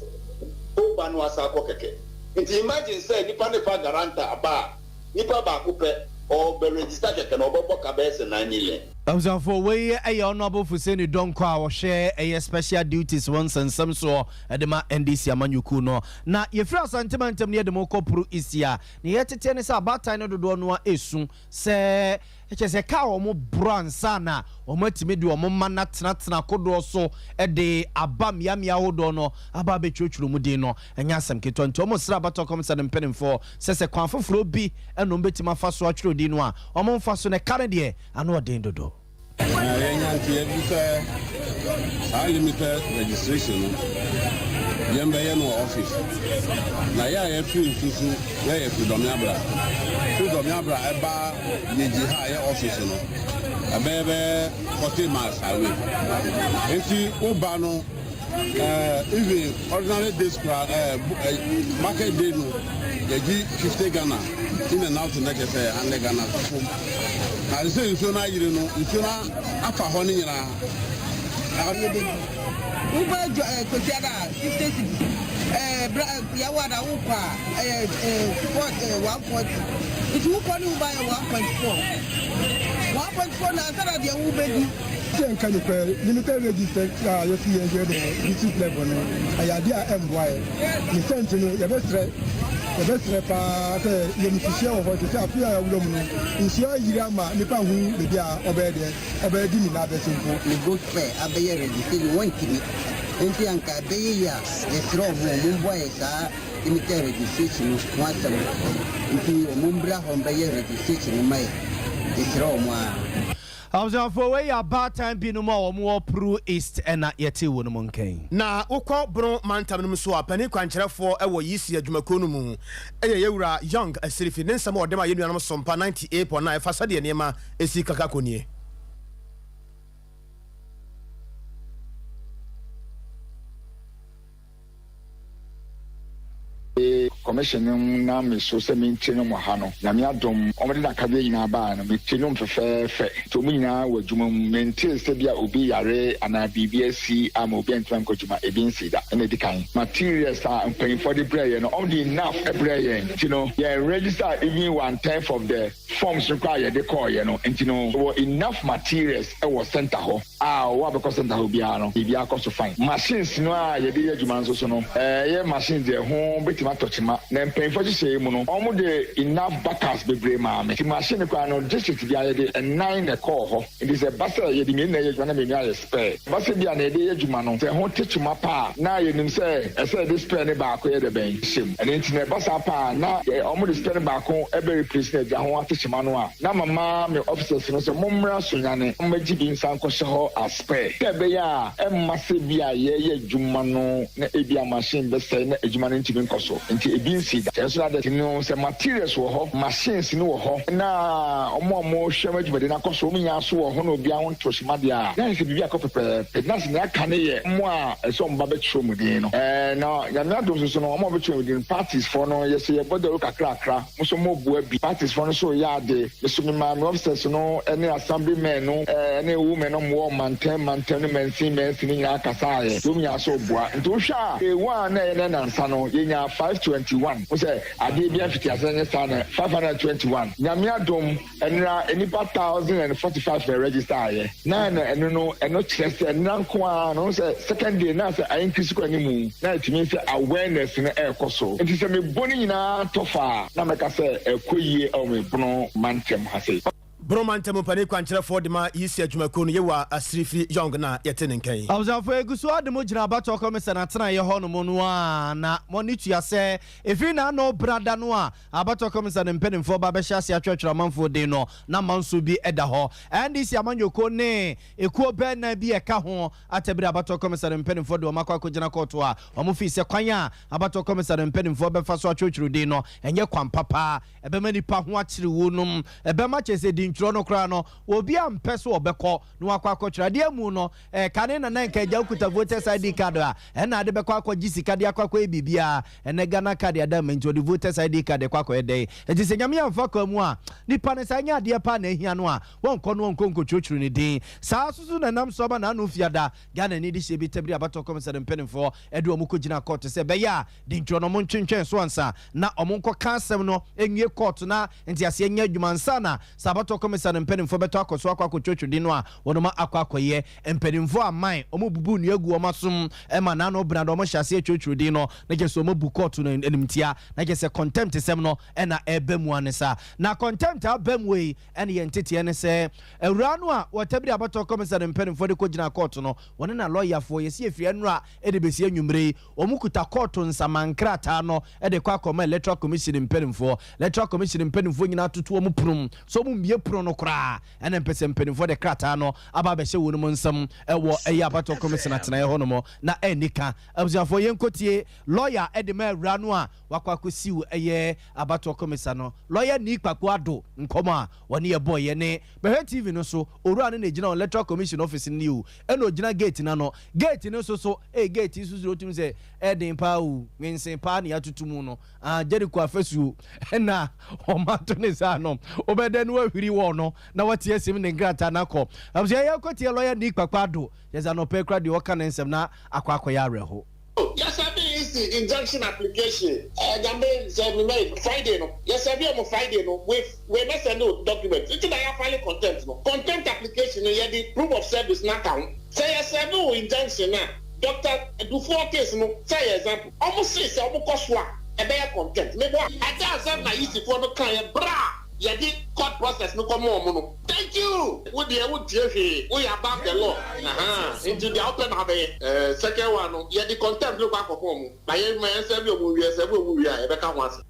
Ó ba no asa akɔ kɛkɛ. Nti imagine sɛ nipa ne fa guarantor aba a, nipa baako pɛ ɔbɛ register kɛkɛ na ɔbɛbɔ ka bɛyɛ sɛ 9 million. Abusuafo, wei ɛyɛ Honourable Fuseni Dɔnkɔ a wɔhwɛ ɛyɛ special duties wɔn nsɛnsɛm soɔ ɛde ma NDC amanyɔkuo no. Na yɛfiri Asantema ntɛm no, yɛde mo kɔ Puru Isia na yɛtete ne sɛ abaatan no dodoɔ no a ɛsu sɛ ɛkyɛ sɛ kaa wɔn borɔ ansa na wɔn atumi de wɔn mma no atenatena kodoɔ so de aba mmeammea ahodoɔ no aba abɛtwerɛtwerɛ mu din no, ɛnyɛ asɛm ketewa. Nti wɔn srɛ abatɔ kɔmisa ne mpanimfoɔ sɛ kwan foforɔ bi ɛna wɔn bɛtumi afa so atwerɛ din no a, wɔn mfa so na ɛka no deɛ ano ɔden dodo. Yɛnya nti yɛbi sɛ saa limited registration no, yɛmbɛyɛ no wɔ office na yɛ a yɛfiri nsu so, yɛyɛ firi Dɔme Abra, firi Dɔme Abra ɛba Yɛgye ha a yɛ office no, ɛbɛyɛ bɛyɛ 40 miles away. Nti woba no, even ordinary days kora, market day no, yɛgye 50 Ghana in and out, na kyɛ sɛ 100 Ghana fom. Na sɛ nsuo no ayere no, nsuo no afa hɔ no nyinaa. Wobɛ adwa ɛ Kwasiada a, 50 cedis. Ɛɛ bra Yawada wokɔ a ɛyɛ ɛɛ four ɛɛ 140. Nti wokɔ ne woba yɛ 1.4. 1.4 na ansa na deɛ wobɛdi. Sɛ nka nokorɛ limited register a yɛsi yɛn yɛ no district level no ɛyɛ adeɛ a ɛmboa yɛ ne sɛ nti no yɛbɛsrɛ yɛbɛsrɛ paa sɛ yɛ nifihyeɛ wɔ hɔ te sɛ afe a yɛwura mu no nsuo ayiri ama nipa hu baabi a ɔbɛyɛ deɛ ɔbɛyɛ di ne nan abɛsi mpo. Ne goat fair abɛyɛ registration wɔntumi nti anka ɛbɛyɛ yie a yɛsrɛ ɔmo ɔmo mboa yɛ saa limited registration no ho asɛm nti ɔmo mbra hɔ mbɛyɛ registration no ma yɛ yɛsrɛ ɔmo aa. Abusuafoɔ, wei yɛ abaatan binom a wɔn wɔ Pru East ɛna yɛtee wɔn mu nkɛn. Na wokɔ Bono mantam no mu nso a, panin kwankyerɛfoɔ wɔ Yisi adwumakuo no mu yɛ Yɛwura Young Asirifi. Ne nsɛm a ɔde ma yɛn nuanom Sompa 98.9 ɛfa sɛdeɛ nneɛma si kaka kɔ nie. Commission no nam me so sɛ mentie nom wɔ ha no, Nyame adom, wɔde n'akadeɛ nyinaa baeɛ no, metie nom fɛfɛɛfɛ. Nti wɔn nyinaa wɔ adwuma mu. Mentee sɛ bi a obi yare anaa biribi asi ama obi antumi ankɔ adwuma, ebi nsii da. Ɛna edi kan, materials a mpanyinfoɔ de brɛɛ yɛn no, wɔde enough brɛɛ yɛn. Nti no, yɛn register even one tenth of the forms no koraa a yɛde kɔeɛ no. Nti no, yɛwɔ enough materials wɔ centre hɔ. A ɔwɔ a bɛkɔ centre hɔ biara no, biribiara kɔ so fine. Machines no a yɛde yɛ adwuma nso so no, ɛyɛ machines deɛ ɛho bɛtumi atɔ kyema. Na mpanyinfoɔ nhyehyɛeɛ mu no, wɔde enough backups bebree maa me. Nti machine no koraa no, district biara yɛde nnan na ɛkɔɔ hɔ. Nti sɛ ɛba sɛ yɛde mmienu na ɛyɛ adwuma na mmienu ayɛ spare. Ɛba sɛ bi a nea yɛde yɛ adwuma no, sɛ ɛho te kyema pa a, na yɛnim sɛ ɛsɛ sɛ yɛde spare no baako yɛ dɛ bɛn hyɛ mu. Ɛno nti no ɛba saa pa a, na wɔde spare no baako bɛ replace na agya ho ate kyema no a, Na mama me officers no sɛ mommra Sunyani mmɛgye bi nsan nkɔhyɛ hɔ as spare sɛ ɛbɛyɛ a ɛmma sɛ bi a yɛreyɛ adwuma no na ebia machine bɛsɛe na adwuma no ntumi nkɔ so nti ebi nsii da. Sɛ nso na dɛn no sɛ materials wɔ hɔ, machines no wɔ hɔ na wɔn a wɔhwɛ ma dwumadi no akɔ so wɔn nyinaa nso wɔ hɔ na obiara ho nto hyema deɛ a na ayɛ sɛ biribi akɔ pɛpɛɛpɛ na sɛ nea aka no yɛ wɔn a ɛsɛ wɔn ba bɛtwerɛ wɔn din no. Ɛɛ na Nyame adom nso so no wɔn a wɔbɛtwerɛ wɔn din no parties foɔ no yɛsɛ yɛbɔ dawuro kakrakra. Mo nso mo boa bi. Parties foɔ no nso reyɛ ade. Me nso me maa me officers no ne assembly men no ne women no wɔ mantam mantam ne mansin mansin no nyinaa kasaeɛ. Nti wɔn nyinaa nso reboa. Nti wohwɛ a day one na ɛyɛ nɛ nansa no yɛnyaa 521. Wohu sɛ adeɛ biara mfitiaseɛ no nyɛ saa na 521. Nyame adom. Ɛnra nnipa 1045 na register ayɛ na na ɛno no ɛno kyerɛ sɛ ɛnra nko ara no sɛ second day na sɛ a increase kɔ anim na ɛtumi sɛ awareness no ɛrekɔ so nti sɛ mebɔ ne nyinaa tɔ fa a na mɛka sɛ ɛkɔ yie ɛwɔ me Bono mantam ha sei. Bono mantam mpanin kwankyerɛfoɔ de ma Yisi adwumakuo no Yewa Asirifi Young na yɛte ne nka yi. Abusuafoɔ egu so ade mo gyina abatoɔ kɔmisa no atenaeɛ hɔ nom no a na mo ani tua sɛ ɛfiri n'ano brada no a Abatoɔ Kɔmisa ne mpanimfoɔ ba bɛhyɛ aseɛ atwerɛtwerɛ amanfoɔ din no, na amanso bi da hɔ. NDC amanyɔkuo ne ekuo bɛɛ nan bi a ɛka ho atabiri Abatoɔ Kɔmisa ne mpanimfoɔ de wɔn akɔ akɔgyina kɔɔto a wɔfii sɛ kwan a Abatoɔ Kɔmisa ne mpanimfoɔ bɛfa so atwerɛtwerɛ din no ɛnyɛ kwan papa, ɛbɛma nnipa ho akyere wɔnom, ɛbɛma kyerɛ sɛ dintwerɛ no koraa no obiara mpɛ sɛ ɔbɛkɔ na wakɔ akɔtwerɛ adeɛ amu no. Kane na na nka agya wokuta voters ID card a ɛna ade bɛkɔ akɔgye sika de akɔ akɔyɛ biribiara. Ɛnɛ Ghana card ada ma nti ɔde voters ID card kɔ akɔyɛ dɛn? Nti sɛ Nyame amfa kwan mu a nipa no saa nyɛ adeɛ paa na ahia no a wɔnkɔ no ɔnkɔ nkɔtwerɛtwerɛ ne din. Saa nso so na ɛnam so ama n'ano fiada Ghanani de hyɛ bi tabiri abatoɔ kɔmisa no mpanimfoɔ de wɔn kɔgyina kɔɔto sɛ ɛbɛyɛ a dintwerɛ no wɔntwentwɛn so ansa na wɔnkɔka asɛm no nwie kɔɔto na nteaseɛ nyɛ adwuma ansa na sɛ abatoɔ kɔmisa no mpanimfoɔ bɛtɔ akɔ so akɔ akɔtwerɛtwerɛ din no a wɔnom akɔ akɔyɛ. Mpanimfoɔ aman wɔbubu nnua gu wɔn asom ma n'ano bena na wɔhyɛ aseɛ twerɛtwerɛ din no na kyerɛ sɛ wɔabu kɔɔto no animtia na kyerɛ sɛ contempt sɛm no na ɛreba mu ane saa. Na contempt aba mu yi ɛne yɛn nteteɛ ne sɛ awuraa no a wɔtabiri abatoɔ kɔmisa no mpanimfoɔ de kɔgyinaa kɔɔto no wɔne na lɔyafoɔ yɛsi ɛfiri ɛnora de bɛsi anwummere yi wɔn kuta kɔɔto nsaman nkrataa no de kɔ akɔma Electoral Commission mpanimfoɔ. Electoral Commission mpanimfoɔ nyinaa toto wɔn pono mu sɛ wɔn mmue pono no koraa ɛna mpɛ sɛ mpanimfoɔ de krataa no aba abɛhyɛ wɔn mu nsam wɔ ɛyɛ abatoɔ commission atenaeɛ hɔ nom na ɛnni ka. Abusuafoɔ yɛnkɔtie lɔya de ma awura no a wakɔ akɔsiw ɛyɛ abatoɔ kɔmisa no, lɔya Nii Kpakpo Addo nkɔmmɔ a wɔne yɛ bɔeɛ ne Bɛhwɛ TV no so, owura no na ɛgyina wɔ Electoral Commission office no ni o, ɛna ɔgyina gate no ano. Gate no nso so, ei gate yi nso so deɛ wotumi sɛ ɛyɛ den paa o, nwensen paa na yɛatoto mu no, ah Jericho afasuo ɛna wɔato ne saa no, wobɛdɛn na woahwiri wall no na woate asim de nkrataa no akɔ. Abusua yɛrekɔtie lɔya Nii Kpakpo Addo, kyerɛ sɛ anɔpa yi koraa deɛ ɔka ne nsɛm na akɔ akɔyɛ awerɛho. Yɛsɛ me. EC injunction application eh, Nyame sɛ me mɛ Friday no, yɛ serve ɔmo Friday no with wei mɛ send wo document nti na yɛ file contempt no. Contempt application no yɛde proof of service no aka ho. Sɛ yɛ serve wo injunction a, Doctor Dufour case no sɛ yɛ example, ɔmo se sɛ ɔmo kɔ so a ɛbɛyɛ contempt. Meboa? Ɛdɛ asɛm na EC foɔ no kaeɛ berɛ a yɛde court process no kɔma ɔmo no. Thank you! Wo deɛ wo ntie hwee, wo yɛ above the law ahaa nti deɛ wopɛ na wabɛyɛ. Eh second one no yɛde contempt no kɔ akɔka ɔmo na yɛn ma yɛn serve ɔmo nwie, yɛ serve ɔmo wie a yɛbɛka ho asɛm.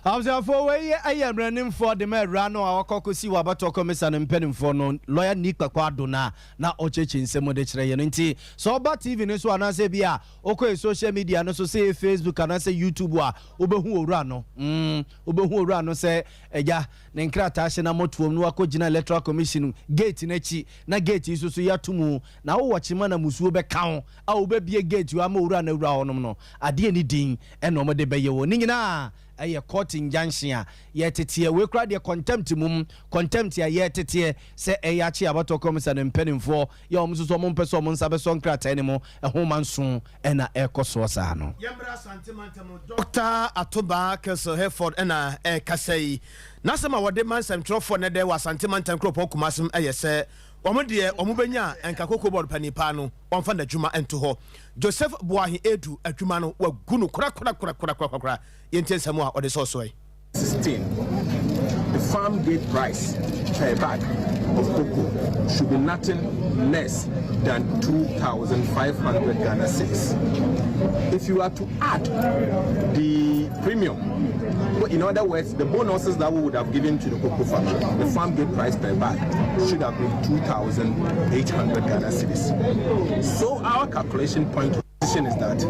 Abusuafoɔ, wei yɛ mmaranimfoɔ de ma awura no a wakɔ akɔsi wɔ abatoɔ kɔmisa no mpanimfoɔ no, lɔya Nii Kpakpo Addo no a na ɔkyerɛkyerɛ nsɛm mu de kyerɛ yɛn no. Nti sɛ woba TV no so anaasɛ bi a wokɔ yɛ social media no so sɛ ɛyɛ Facebook anaasɛ YouTube a, wobɛhu owura no. Mm, wobɛhu owura no sɛ agya ne nkrataa hyɛ n'amɔtoam na wakɔgyina Electoral Commission gate no akyi na gate yi nso so yɛato mu na wowɔ kyema na musuo bɛka wo a wobɛbie gate hɔ ama owura no awura hɔnom no, adeɛ ne din ɛna wɔde bɛyɛ wɔ ne nyinaa ɛyɛ court injunction a yɛteteɛ. Wei koraa deɛ contempt mum, contempt a yɛteteɛ sɛ ɛyɛ akye abatoɔ kɔmisa ne mpanimfoɔ yɛ wɔn nso so wɔn mpɛ sɛ wɔn nsa bɛsɔ nkrataa no mu ɛho ma nso ɛna ɛkɔ soɔ saa no. Yɛmmra Asante mantam no, Dɔkta Atoba Kelsey Hayford na ɛrekasa yi. N'asɛm a wɔde ma nsɛmtwerɛfoɔ nnɛ dɛ wɔ Asante mantam kuropɔn Kumasi mu yɛ sɛ wɔn deɛ wɔn bɛnya a nka Cocoa Board panin paa no wɔmfa n'adwuma nto hɔ. Joseph Boahe Adu adwuma no wagu no korakorakorakorakorakora. Yɛntie nsɛm a ɔde sɔɔ soɔ yi. 16, the farm gate price per bag of cocoa should be nothing less than 2,500 Ghana cedis. If you are to add the premium, in other words, the bonuses that we would have given to the cocoa farmer, the farm gate price per bag should have been 2,800 Ghana cedis. So our calculation point is that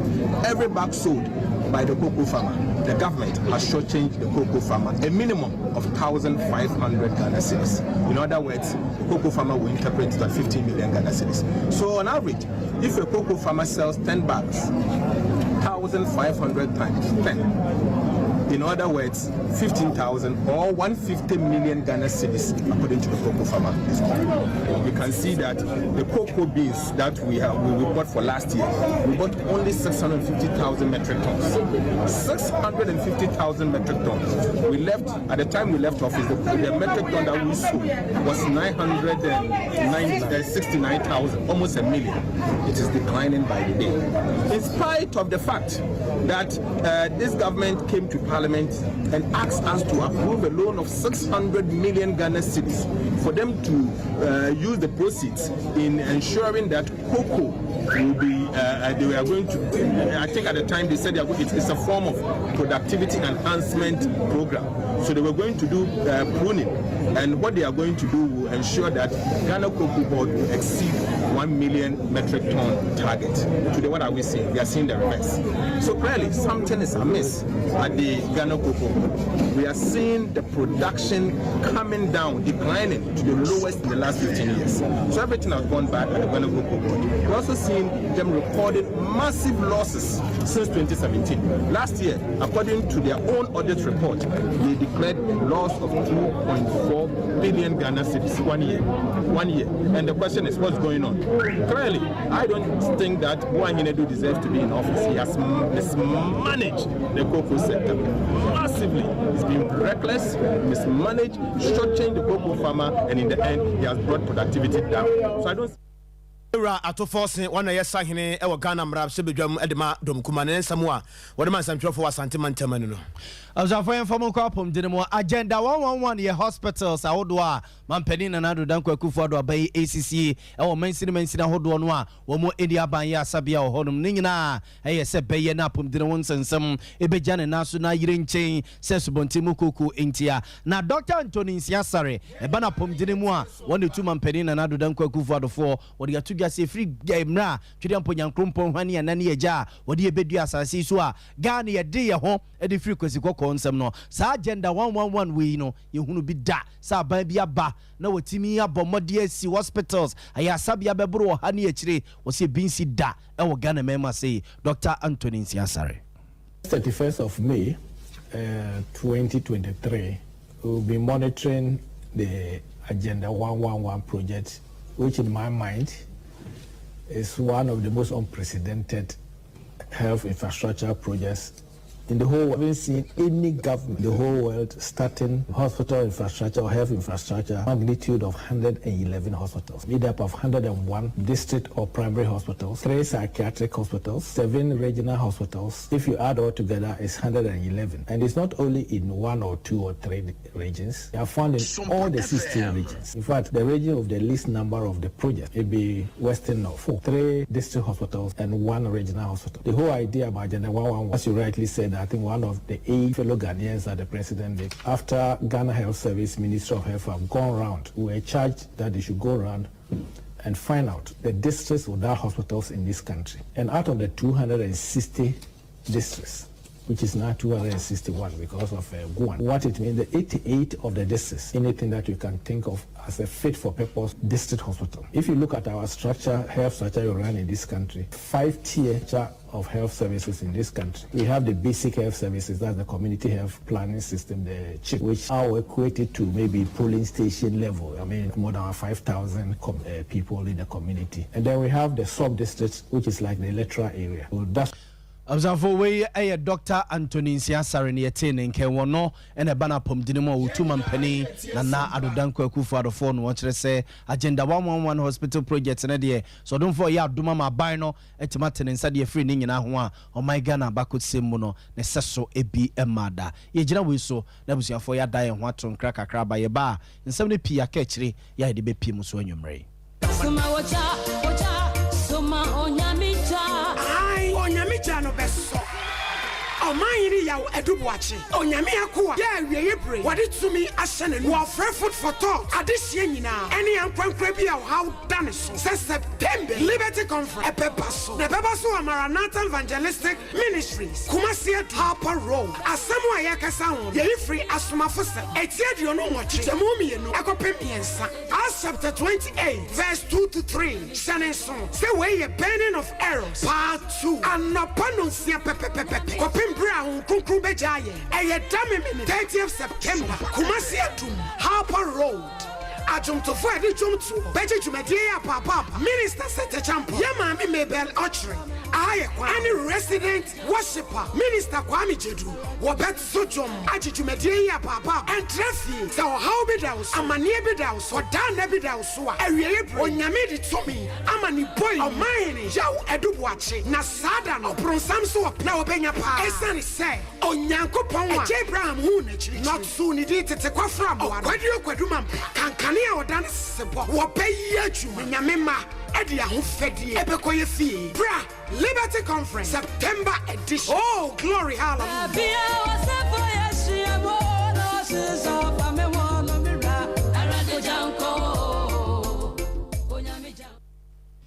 every bag sold by the cocoa farmer, the government has shortchanged the cocoa farmer a minimum of 1,500 Ghana cedis. In other words, the cocoa farmer will interpret that 15 million Ghana cedis. So on average, if a cocoa farmer sells 10 bags, 1,500 times 10, in other words, 15,000 or 150 million Ghana cedis, according to the cocoa farmer. You can see that the cocoa beans that we have we bought for last year, we bought only 650,000 metric tons. 650,000 metric tons. We left, at the time we left office, the, the metric ton that we sold was 969,000, almost a million. It is declining by the day. In spite of the fact that this government came to parliament and asked us to approve a loan of 600 million Ghana cedis for them to use the proceeds in ensuring that cocoa will be, they are going to, I think at the time they said they are going, it's a form of productivity enhancement program. So they were going to do pruning, and what they are going to do will ensure that Ghana Cocoa Board will exceed 1 million metric ton target. Today, what are we seeing? We are seeing the reverse. So clearly, something is amiss at the Ghana Cocoa Board. We are seeing the production coming down, declining to the lowest in the last 15 years. So everything has gone bad at the Ghana Cocoa Board. We're also seeing them recording massive losses since 2017. Last year, according to their own audit report, they declared a loss of 2.4 billion Ghana cedis 1 year. 1 year. And the question is, what's going on? Clearly, I don't think that Boahen Aidoo deserves to be in office. He has mismanaged the cocoa sector massively. He's been reckless, mismanaged, shortchanged the cocoa farmer, and in the end, he has brought productivity down. So I don't Ewura Ato Forson, wɔn na ɛyɛ sahene wɔ Ghana mmarahyɛbadwam de ma Dɔm Kuma no, ne nsɛm a wɔde ma nsɛmtwerɛfoɔ wɔ Asante mantam ani no. Abusuafoɔ, yɛmfa mo nkɔ apɔmuden mu. Agenda 111 yɛ hospitals ahodoɔ a Mampanin Nana Addo Dankwa Akufo-Addo aba yi asisi wɔ mansini mansini ahodoɔ no a wɔn ani aban yɛ asabea wɔ hɔnom ne nyinaa ɛyɛ sɛ bɛyɛ na apɔmuden ho nsɛnsɛm ɛbɛgya ne nan so na ayere nkyɛn sɛ asubɔnten mu kooko ntia. Na Dr. Anthony Nsiah-Asare ɛba no apɔmuden mu a wɔn tu Mampanin Nana Addo Dankwa Akufo-Addofoɔ wɔde ato dwa sɛ ɛfiri mmerɛ a Twedeɛmpɔ Nyankrompɔn hwane ɛna ne agya a wɔde yɛbɛdua asase yi so a Ghana yɛde yɛ ho de firi Kwasi Kɔkɔɔ nsɛm no, saa Agenda 111 wei no yɛhunu bi da sɛ aban bi aba na wɔtumi abɔ mmɔde asi hospitals ayɛ asabea bɛboro ɔha ne akyire wɔ sɛ ebi nsi da ɛwɔ Ghana mmarima sei. Dr. Anthony Nsiah-Asare. 31st of May 2023, we'll be monitoring the Agenda 111 project, which in my mind is one of the most unprecedented health infrastructure projects in the whole world. I haven't seen any government in the whole world starting hospital infrastructure or health infrastructure magnitude of 111 hospitals, made up of 101 district or primary hospitals, 3 psychiatric hospitals, 7 regional hospitals. If you add all together, it's 111. And it's not only in 1 or 2 or 3 regions. They are found in all the 16 regions. In fact, the region of the least number of the projects, it be Western North, 4, 3 district hospitals and 1 regional hospital. The whole idea about Agenda 111, as you rightly said, I think one of the 8 fellow Ghanaians that the president did, after Ghana Health Service, Ministry of Health have gone round, we were charged that they should go round and find out the districts without hospitals in this country. And out of the 260 districts, which is now 261 because of Guan, what it means, the 88 of the districts, anything that you can think of as a fit for purpose district hospital. If you look at our structure, health structure you run in this country, 5-tier of health services in this country. We have the basic health services, that's the community health planning system, the CHIP, which are equated to maybe polling station level. More than 5,000 people in the community. And then we have the sub-districts, which is like the electoral area. So that's Observe wei ɛyɛ Doctor Anthony Nsiasare ne yɛtee ne nkɛn wɔ no ɛna ɛba no apɔmuden mu a wɔtu mampanin Nana Addo Dankwa Akufo-Addofoɔ no wɔkyerɛ sɛ Agenda 111 hospital project no deɛ sɛ ɔdomfoɔ yɛ adom ama aban no atumi ate ne nsa deɛ firi ne nyinaa ho a ɔman Ghana abakɔsɛm mu no ne sɛ so ebi ɛma da. Yɛgyina wei so na abusuafoɔ yɛada yɛn ho ato nkra kakra aba yɛba a nsɛm no pii aka akyire yɛ a yɛde bɛpie mu so anwummerɛ. Soma oja, oja, soma onyame ja. Ai, onyame ja no bɛsɔ. Ɔman yi yaw aduboakye. Onyame akoa. Yɛ awie bere. Wɔde tumi ahyɛ n'anu. Wɔfrɛ food for thought. Adehyɛ nyinaa. Ɛne ankorankora bi a ɔhaw da ne so. Sɛ September Liberty Conference ɛbɛba so. Na ɛbɛba so wɔ Maranatha Evangelistic Ministries. Kumasi Adu Harper Road. Asɛm a yɛkasa ho. Yɛyi firi asomafo sɛ. Eti 28. Kyɛmu 2. Ɛkɔpem 3. Acts chapter 28 verse 2 to 3. Hyɛ ne nso. Sɛ wei yɛ burning of arrows. Part 2. Anɔpa no nsia pɛpɛpɛpɛ. Kɔpem bere a Honhom Kronkron bɛgya yɛn. Ɛyɛ da memene 30th September. Kumasi Adum Harper Road. Adwomtofo a yɛde dwom toɔ bɛgye dwumadie yi apaapaapa. Minister Sete Champo, yɛ maame Mabel Ɔkyere, aha yɛ kwan, ɛne resident worshipper Minister Kwame Gyedu wɔbɛto dwom agye dwumadie yi apaapaapa. Ɛntrɛ fie sɛ ɔhaw bi da wo so, amanneɛ bi da wo so, ɔdaa bi da wo so a, awieeɛ bere Onyame de tumi ama ne boi ɔmanhene Yaw Aduboakye na saa da no ɔporonsam so wɔ na wɔbɛnya paa ɛsiane sɛ Onyankopɔn a agye Abraham huu n'akyirikyiri na ɔtoo ne din tete kwafra mmoa no ɔkwaduro kwaduma mpa kankane a ɔda ne sesebɔ wɔbɛyɛ adwuma Nyame ma ɛde ahofadie ɛbɛkɔ yɛ fie. Bra Liberty Conference September edition. Oh glory, hallelujah.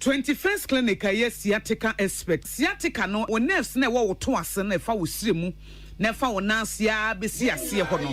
21st Clinic a ɛyɛ sciatica expert. Sciatica no, wo nerves na ɛwɔ wo to ase no ɛfa wo srɛ mu na ɛfa wo nan ase ara bɛsi aseɛ hɔ no.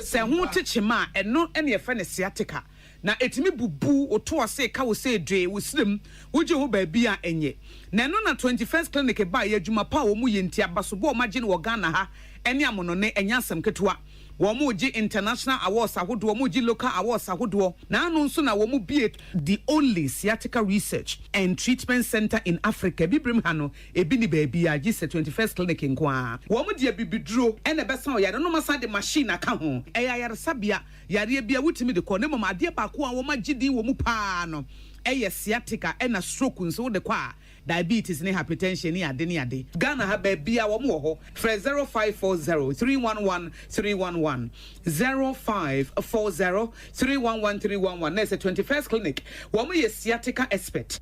Sɛ ɛho te kyema a, ɛno na yɛfrɛ no sciatica. Na ɛtumi bubu wo to ase, ka wo sɛ dwee, wo srɛ mu, wogye ho baabi a ɛnyɛ. Na ɛno na 21st Clinic baeɛ, adwuma pa a wɔn yɛ nti, abasobɔ a wɔagye no wɔ Ghana ha ne amonɔne, ɛnyɛ asɛm ketewa. Wɔregye international awards ahodoɔ, wɔregye local awards ahodoɔ. Na ano nso na wɔbue the only sciatica research and treatment centre in Africa. Abibirem ha no, ebi nni baabiara gye sɛ 21st Clinic nko ara. Wɔde abibiduro na ɛbɛsa ɔyare no, na wɔasan de machine aka ho. Ɛyɛ ayaresabea, yareɛ biara wotumi de kɔ, na mmom adeɛ baako a wɔagye din wɔ mu pa ara no yɛ sciatica ɛna stroke nso wode kɔ a, diabetes ne hypertension ne ade ne ade. Ghana ha baabia wɔn wɔ hɔ. Frɛ 0540 311 311, 0540 311 311 na ɛsɛ 21st Clinic. Wɔn yɛ sciatica expert.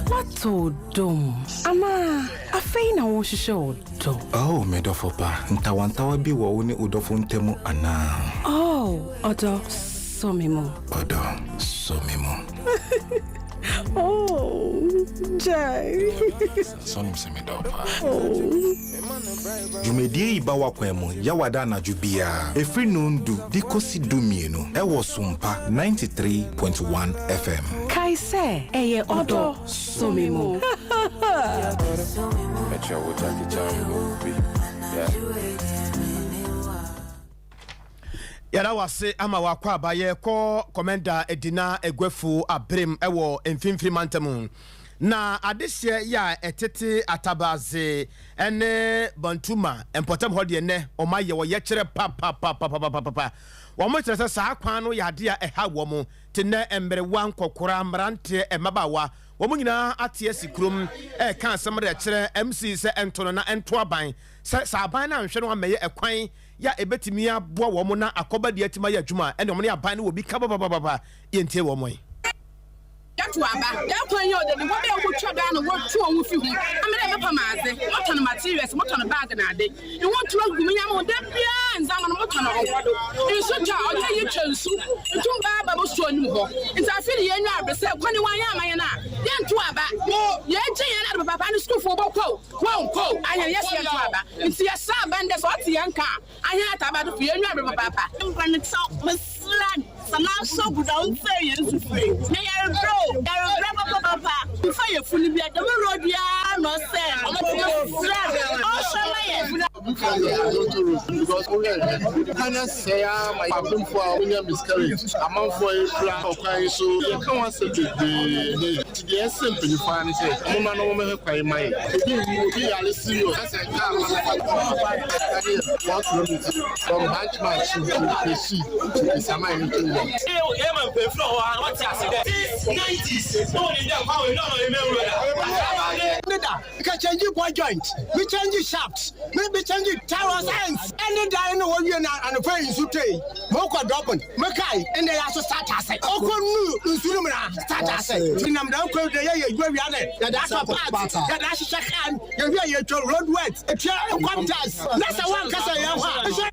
Woatɔ ɔdɔ mu anaa afei na worehwehwɛ ɔdɔ? Oh, me dɔfo pa, ntawantawa bi wɔ wo ne wo dɔfo ntam anaa? Oh, ɔdɔ, sɔ me mu. Ɔdɔ, sɔ me mu. Oh, gyae. Sɛ wonim sɛ medɔ wo paa. Oh. Dwumadie yi ba w'akwan mu Yawada anadwo biara ɛfiri nondu de kɔsi 12 ɛwɔ Sompa 93.1 FM. Kae sɛ, ɛyɛ ɔdɔ sɔ me mu. Yɛda wo ase ama w'akwaaba. Yɛrekɔ Kɔmɛnda Edina Aguafu aberem wɔ Mfimfini Mantam. Na adehyeɛ yɛ a ɛtete Atabaze ne Bantuma mpɔtam hɔ deɛ nnɛ wɔn ayɛ ɔyɛkyerɛ papapapapapapa. Wɔn kyerɛ sɛ saa kwan no yɛ adeɛ a ɛha wɔn. Te nnɛ mmerewa, nkɔkora, mmeranteɛ, mmabaawa, wɔn nyinaa ate asi kurom reka asɛm de akyerɛ MC sɛ ɛnto no na ɛnto aban. Sɛ sɛ aban no anhwɛ no ammɛyɛ ɛkwan yɛ a ɛbɛtumi aboa wɔn na akɔba deɛ atumi ayɛ adwuma a, ɛnneɛ wɔn ne aban no wɔ bi ka papapapapa. Yɛntie wɔn ɛ. Yɛto aba, dɛm kwan yi ɔda nyimpa bi a wobotwa Ghana wɔtwe hɔnho fi ho. Ame dɛ mepam adze, motɔn materials, motɔn bag na ade. Nhontor agugu me ndzɛmba ho da biara ndzɛmba no motɔn a ɔnnkɔ do. Nsu tɔ a, ɔtaa yi twa nsu tum ba aba mo store no mu hɔ. Ntsi afei de yenyi aber sɛ kwan yi wɔannyɛ amma hɛn a, yɛnntow aba. Yɛgye hɛn ade papaapa no skuulfo wɔbɔkɔ o, wɔnnkɔ o, ahɛn yɛse yɛnntow aba. Ntsi yɛsrɛ aban dɛ sɛ ɔtse hɛn nka a, Ahɛn ataabadofo, yɛn nua bere papaapa. Mpanekyɛw, mesrɛ no, sɛ n'aso gu do a ɔntsee hɛn sufrɛ yi. Na yɛrebrɛ o, yɛrebrɛ papaapa. Mfa yafun bia, dɛm road yi ara na ɔsɛɛ no. Mesrɛ no, ɔnhwɛ mma hɛn. Because wohwɛ kwan asɛe ara ma apemfoɔ a wɔnya miscarriage, amanfoɔ apira ɔkwan yi so. Yɛka ho asɛm bebree nnɛ yi. Nti deɛ ɛsɛ mpanyinfoɔ ara ne sɛ wɔmmra na wɔmmɛhwɛ kwan yi ma yɛn. Obi nwu, obi yare serious na sɛ kaa no fa ɛne yɛ one kilometre from Banchman to Kpesi to Esaman no to wɔ. Yɛ ma mpanyinfoɔ wɔ hɔ a wɔte ase dɛ since 90s na wɔnim dɛ kwan wei na ɔno ɔyɛ main road a. Ne da ka change ball joint, me change shaft, me me change tires ends. Ɛne dan no wɔwie no anɔpa yi nsu tɔe, mokɔ Durban, mekae ɛnɛ yɛ aso start ase. Ɔkɔ nu nsu no mu na start ase. Nti nam dan kwan de yɛyɛ adwuma wia ne yɛde atɔ parts, yɛde ahyehyɛ car, yɛwie yɛtwa road worth, etua income tax. Na sɛ woankasa yɛn hɔ a,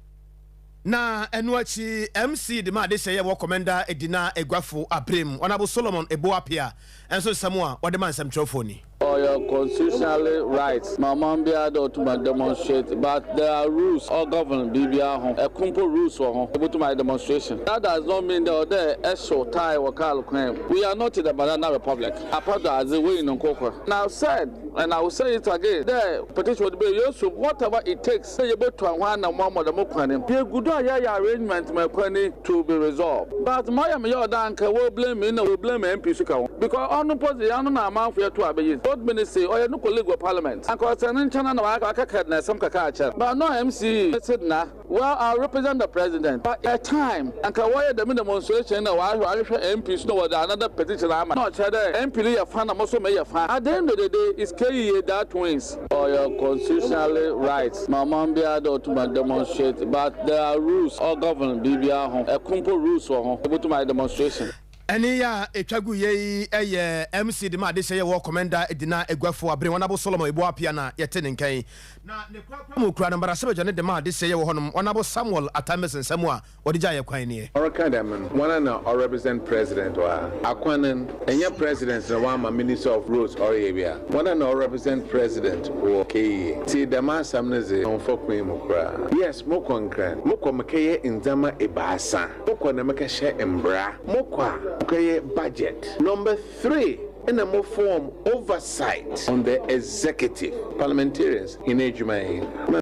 Na ɛno akyi MC de ma adehyɛ yɛ wɔ Kɔmɛnda Edina Aguafo aberem, Honourable Solomon Ebo Appiah nso nsɛm a ɔde ma nsɛmtwerɛfoɔ ni. Ɔyɛ constitutionally right ma ɔman biara dɛ otum a demonstrate but there are rules ɔgovern biribiara ho, ɛko mpo rules wɔ ho, ebotum ayɛ demonstration that does not mean dɛ ɔwɔ dɛ ɛhyew tae wɔ kaar kwan mu, we are not in the banana republic, apa do adze woeyi no nkorkor. And I have said and I will say it again dɛ petition wɔdze bɛyɛ yesu whatever it takes sɛ yebotu ahɔn anamɔn ma dɛm kwan yi, yegu do a yɛyɛ arrangement ma kwan yi to be resolved but ma ɔyɛ me yaw dɛ anka wo blame me na wo blame MP so ka ho because ɔno mpo dze ano na amanfo yɛto abɛyi old minister ɔyɛ no colleague wɔ parliament anka ɔsɛ ne nkyɛn na ɔakɛkɛ na ɛsɛm kakra akyerɛ but no MC se na well I represent the president but a time anka wɔyɛ dɛm demonstration na wɔahwehwɛ MP so na wɔdze another petition ama na ɔkyerɛ dɛ MP no yɛ fa na mo so meyɛ fa at the end of the day it's KEA that wins. Ɔyɛ constitutionally right ma ɔman biara dɛ otum a demonstrate but there are rules ɔgovern biribiara ho, ɛko mpo rules wɔ ho, ebotum ayɛ demonstration. Ɛnne yi a ɛtwa guiɛ yi yɛ MC de ma adehyɛ yɛ wɔ Kɔmɛnda Edina Aguafo Abere Honourable Solomon Ebo Appiah na yɛte ne nka yi. Na ne korakora mu kura no mmarahyɛbadwa no de ma adehyɛ yɛ wɔ hɔnom Honourable Samuel Atta Mills nsɛm a wɔde gyaa yɛ kwan nie. Ɔreka dɛm no, woana na ɔrepresent president wɔ ha? Akwan no, nnyɛ president na ɔama minister of roads ɔreyɛ bi a? Woana na ɔrepresent president wɔ KEA? Ntsi dɛm asɛm no dze, ɔmmfa kwan mu koraa. Yes, mokɔ Nkran. Mokɔ mekɛyɛ ndzɛmba ebiasa. Mokɔ na mekɛhyɛ mbra. Mokɔ a, mokɛyɛ budget. Number three, nna mo form oversight on the executive. Parliamentarians, hɛn edwuma nye.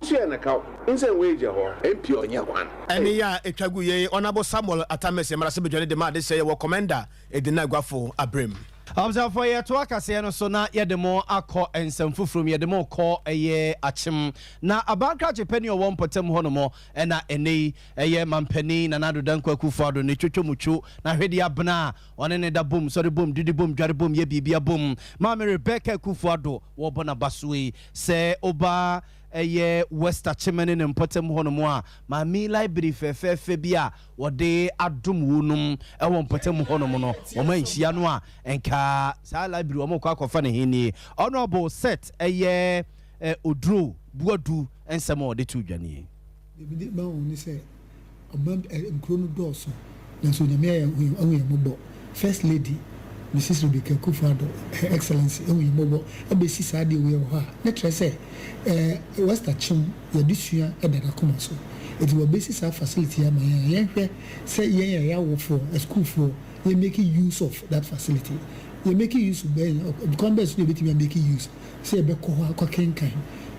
Tua no kaw, nsɛn woegya hɔ mpi ɔnnyɛ kwan. Ɛnne yi a ɛtwa gu yei, Honourable Samuel Atta Mensah mmarahyɛbadwani de ma adesrɛ yɛ wɔ Commenda Edina Aguafo aberem. Abusuafoɔ yɛtoa kaseɛ no so na yɛde mo akɔ nsɛm foforɔ mu, yɛde mo rekɔ ɛyɛ Akyem. Na Abankrakye panin a ɔwɔ mpɔtam hɔ nom na ɛnnɛ yi ɛyɛ Mampanin Nana Addo Dankwa Akufo Addo ne twotwomutwo n'ahwedeɛ abena a ɔne ne da bom, sɔre bom, didi bom, dware bom, yɛ biribia bom. Maame Rebecca Akufo Addo wɔrebɔ n'abasoɔ yi sɛ woba ɛyɛ West Akyem ne ne mpɔtam hɔnom a, Maame library fɛfɛɛfɛ bi a wɔde adom wonom wɔ mpɔtam hɔnom no, wɔn anhyia no a, nka saa library wɔn rekɔ akɔfa no he nie. Honourable Seth ɛyɛ Oduro Boadu nsɛm a ɔde too dwa nie. Deɛ mede ma wɔn ne sɛ, ɔman ɛ nkuro no dɔɔso, nanso Onyame ayɛ ahu ahu yɛn mmɔbɔ. First Lady, Mrs Rebecca Akufo Addo, Her Excellency, ahu yɛn mmɔbɔ abɛsi saa adeɛ wei wɔ hɔ a, ne kyerɛ sɛ ɛ West Akyem yɛn adesua da n'akoma so. Enti wabɛsi saa facility yi ama yɛn a, yɛnhwɛ sɛ yɛn a yɛyɛ awofoɔ, asukuufoɔ, yɛ make use of that facility. Yɛ make use bɛn, kwan bɛn so na yɛbɛtumi a make use? Sɛ yɛbɛkɔ hɔ akɔkenkan.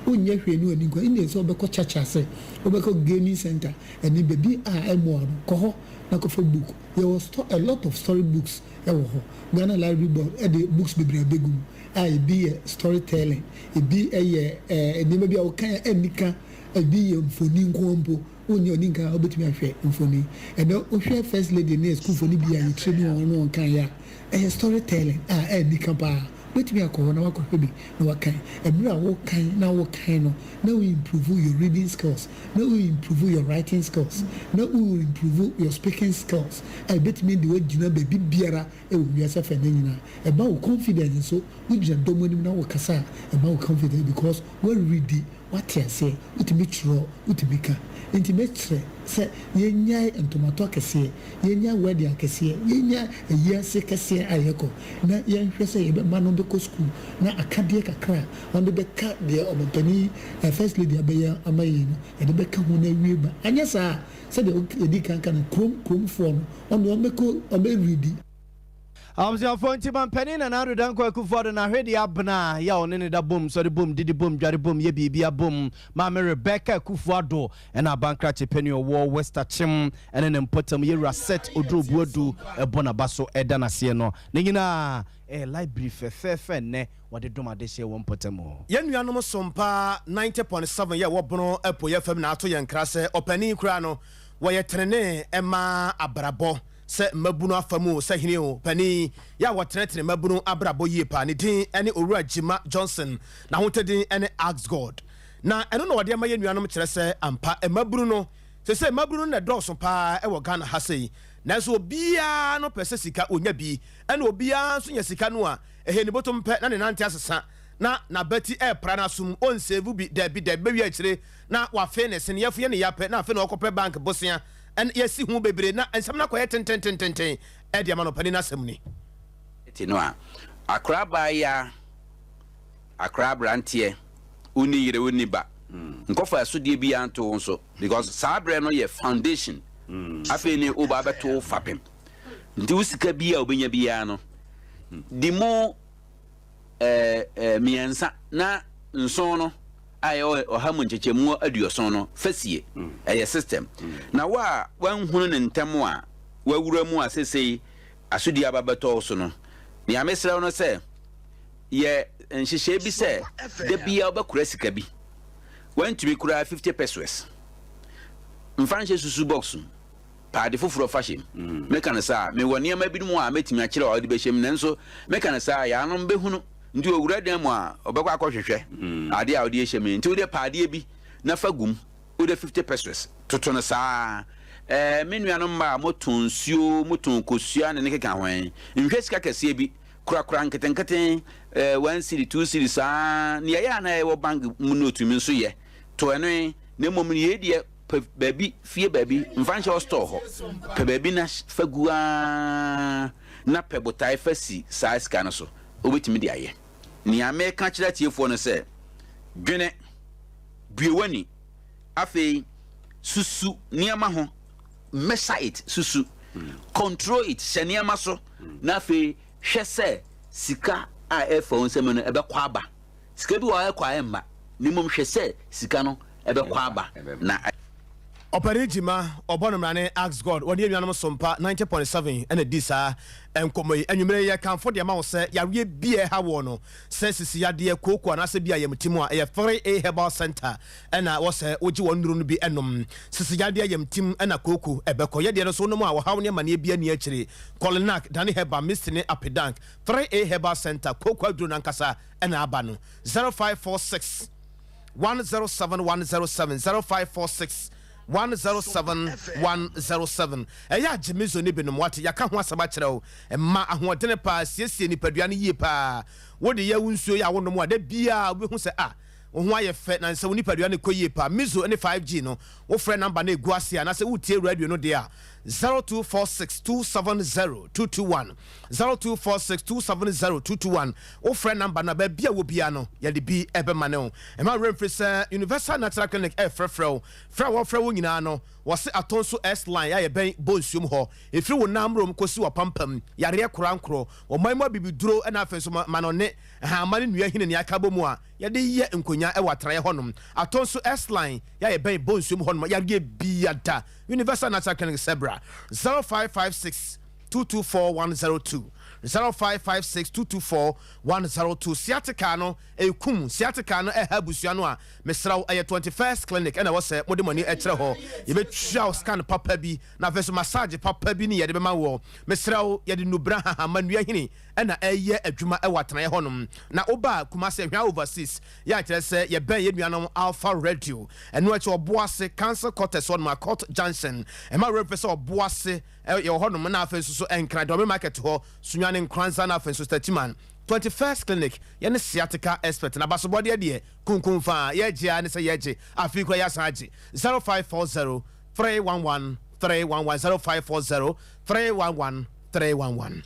Wonyɛ hwee ne w'ani nkɔ ɛnneɛ sɛ wobɛkɔ church ase, wobɛkɔ gaming center ɛne baabi a ɛmmoa no, kɔ hɔ na kɔfa book. Yɛwɔ sto a lot of story books wɔ hɔ. Ghana Library Board de books bebree abɛgu mu a ebi yɛ story telling, ebi yɛ ɛɛ nneɛma bi a wokan a ɛnni ka, ebi yɛ mfoni nko ara mpo. Wonni ɔni nka a wobɛtumi ahwɛ mfoni. Ɛnɛ wohwɛ First Lady ne asukuufoɔ no bi a yɛtire ne wɔn ne wɔn kaeɛ a, ɛyɛ story telling a ɛnni ka paa. Wobɛtumi akɔ hɔ na woakɔhwɛ bi na woakan. Mmerɛ a wokan na wokan no, na wo improve your reading skills, na wo improve your writing skills, na wo improve your speaking skills a ɛbɛtumi de wo agyina baabi biara wɔ wiase afanan nyinaa. Ɛma wo confidence nso, wogyina dɔm anim na wokasa a, ɛma wo confidence because woareadi Woate aseɛ? Wotumi twerɛ, wotumi ka. Enti mɛkyerɛ sɛ yɛnnyae ntomato akɛseɛ, yɛnnyae wedding akɛseɛ, yɛnnyae ayi ase kɛseɛ a yɛkɔ, na yɛnhwɛ sɛ yɛbɛma no bɛkɔ sukuu na akadeɛ kakra a ɔde bɛka deɛ ɔmampanin, eh, First Lady abɛyɛ ama yɛn no, yɛde bɛka ho na awie ma. Anyɛ saa a, sɛdeɛ yɛdi kan ka no, kurom, kuromfoɔ no, wɔn deɛ wɔbɛkɔ, wɔbɛredi. Abusuafoɔ nti Mampanin Nana Addo Dankwa Akufo-Addo n'ahwedeɛ abena a yɛ a ɔne no da bom, sɔre bom, didi bom, dware bom, yɛ biribiara bom, Maame Rebecca Akufo-Addo ɛna abankrakye panin a ɔwɔ West Akyem ɛne ne mpɔtam Yɛwura Seth Oduro Boadu ɛbɔ n'aba so ɛda n'aseɛ no. Ne nyinaa ɛyɛ library fɛfɛɛfɛ nnɛ wɔde dom adehyeɛ wɔ mpɔtam hɔ. Yɛn nuanom Sompa 90.7 yɛ wɔ Bono Apueɛ fam na ato yɛn nkra sɛ ɔpanin koraa no wɔyɛ trenee ma abrabɔ. Sɛ mmabunu afa mu o, sɛ hene o, panin yi a wɔtenetene mmabunu abrabɔ yie paa, ne din ne Owura Gyimah Johnson, n'ahotadin ne Ask God. Na ɛno na wɔde ama yɛn nuanom kyerɛ sɛ ampa mmabunu no, seesei mmabunu no na ɛdɔɔso paa wɔ Ghana ha sei. Nanso obiara no pɛ sɛ sika ɔnya bi, ɛna obiara nso nya sika no a, ɛhɛ ne botom pɛ na ne nante asesa, na n'abati repra n'asom, ɔnseevu bi, dabi dabi, bɛwie akyire na wafe ne sene, yafunu yɛ ne ya pɛ na afei na ɔkɔpɛ bank bosea. Ɛn, yɛasi ho bebree na nsɛm no akɔyɛ tententententen de ama no. Ɔpanin no asɛm ni. Te no a, akora abaayaa, akora abranteɛ, wonni yere wonni ba, nkɔfa asodie biara nto wo nso because saa berɛ no yɛ foundation, afei ne woba abɛto wo fapem. Nti wo sika biara a wobɛnya biara no, di mu mmiɛnsa na nson no a ɛyɛ ɔha mu nkyekyɛmu aduɔson no fa sie. Ɛyɛ system. Na wo a woanhunu no ntɛm a woawura mu a seesei asodie aba bɛtɔ wo so no, nea mesrɛ wo no sɛ yɛ nhyehyɛe bi sɛ da biara wobɛkora sika bi. Woantumi koraa 50 pesewas. Mfa nhyɛ susu box mu. Pɛ ade foforɔ fa hyɛ mu. Meka no saa a, mewɔ nneɛma binom a mɛtumi akyerɛ wo a wode bɛhyɛ mu, nanso meka no saa a, yaanom bɛhunu. Nti ɔwura dan mu a, ɔbɛkɔ akɔhwehwɛ adeɛ a wode ahyɛ mu yi. Nti wodeɛ pɛ adeɛ bi na fa gu mu. Wode 50 pesewas toto no saa ara. Ɛɛ, me nuanom mmaa a motɔn nsuo, motɔn kosua ne ne keka ho yi, nhwɛ sika kɛseɛ bi. Korakora nketenkete, ɛɛ, one cedi, two cedi saa ara. Nea ɛyɛ a na ɛwɔ bank mu note mu nso yɛ. To ɛno yi, na mmom yei deɛ, Pɛ baabi, fie baabi, mfa nhyɛ wo store hɔ. Pɛ baabi na fa gu ara na pɛ botae fa si saa sika no so. Wobɛtumi de ayɛ. Nea meka kyerɛ atiefoɔ no sɛ, dwene, bue w'ani, afei susu nneɛma ho, measure it, susu, control it, hyɛ nneɛma so, na afei hwɛ sɛ sika a ɛrefa wo nsam no ɛbɛkɔ aba. Sika bi wɔ hɔ a ɛkɔ a ɛmma, na mmom hwɛ sɛ sika no ɛbɛkɔ aba na. Ɔpanin Gyimah, ɔbɔ no mmrane Ask God, wɔne yɛn nuanom Sompa 90.7 na ɛdii saa nkɔmmɔ yi. Anwummere yi, yɛkamfo de ama wo sɛ yareɛ bi a ɛha woɔ no, sɛ sisi yadeɛ, kooko anaasɛ bi a yamtim a, ɛyɛ 3A Herbal Centre na ɛwɔ sɛ wogye wɔn nnuro no bi nom. Sisi yadeɛ, yamtim na kooko ɛbɛkɔ. Yɛdeɛ no nso wonom a, ɔhaw ne amaneɛ biara nni akyire. Kolinak, Dane Herbal, Misty ne Apedank. 3A Herbal Centre, kooko aduro no ankasa na aba no. 0546 107 107 0546 107 107. Ɛyɛ a gye miso ne binom, wate? Yɛaka ho asɛm akyerɛ wo. Ɛma ahoɔdene paa, siesie nipadua no yie paa. Wode yɛ wo nsuo yi a wonom a, da biara wobɛhu sɛ ah, wo ho ayɛ fɛ na sɛ wo nipadua no kɔ yie paa. Miso ne 5G no, wofrɛ namba no a ɛgu ase anaasɛ wotie radio no deɛ a, 0246 270 221, 0246 270 221. Wofrɛ namba no a, baabi a wɔ biara no, yɛde bi bɛma ne wo. Mma wo werɛ mfiri sɛ Universal Natural Clinic refrɛfrɛ wo. Frɛ a wɔfrɛ wo nyinaa no, wɔse Atonso S-Line a ɛbɛn Bonsuom hɔ. Ɛfiri wo nan mmrom kɔsi w'apampam, yareɛ korankorɔ, ɔman mu abibiduro na afei nso manɔne, nhahamma ne nnua hinani aka abɔ mu a yɛde yɛ nkonyaa. nkonya wɔ atenaeɛ hɔnom. Atɔ nso S-line yɛ a yɛbɛn Bonsuom hɔnom yareɛ biara da. Universal Natural Clinic sɛ bra. 0556 224 102 0556 224 102 Sciatica no ɛkum, sciatica no ɛha abusua no a, mesrɛ wo ɛyɛ 21st Clinic ɛna ɛwɔ sɛ mode mo ani kyerɛ hɔ. Yɛbɛtua wo scan papa bi na afei nso massage papa bi ne yɛde bɛma woɔ. Mesrɛ wo yɛde nnubra hahama nnua hini ɛna ɛyɛ adwuma ɛwɔ atenaeɛ hɔnom. Na woba Kumasi Ahwea Overseas yɛ a kyerɛ sɛ yɛbɛn yɛn nuanom Alpha Radio. Ɛno akyi Ɔboase Council Quarters hɔnom Akot Junction. Ɛma werɛ mfiri sɛ Ɔboase yɛwɔ hɔnom na afei nso so Nkran Dɔme Market hɔ, Sunyani Nkoranza na afei nso Techiman. 21st Clinic yɛne sciatica expert na abasobɔdeɛ deɛ kunkum faa yɛgye ara ne sɛ yɛgye afei koraa yɛasan agye 0540 311 311 0540 311 311.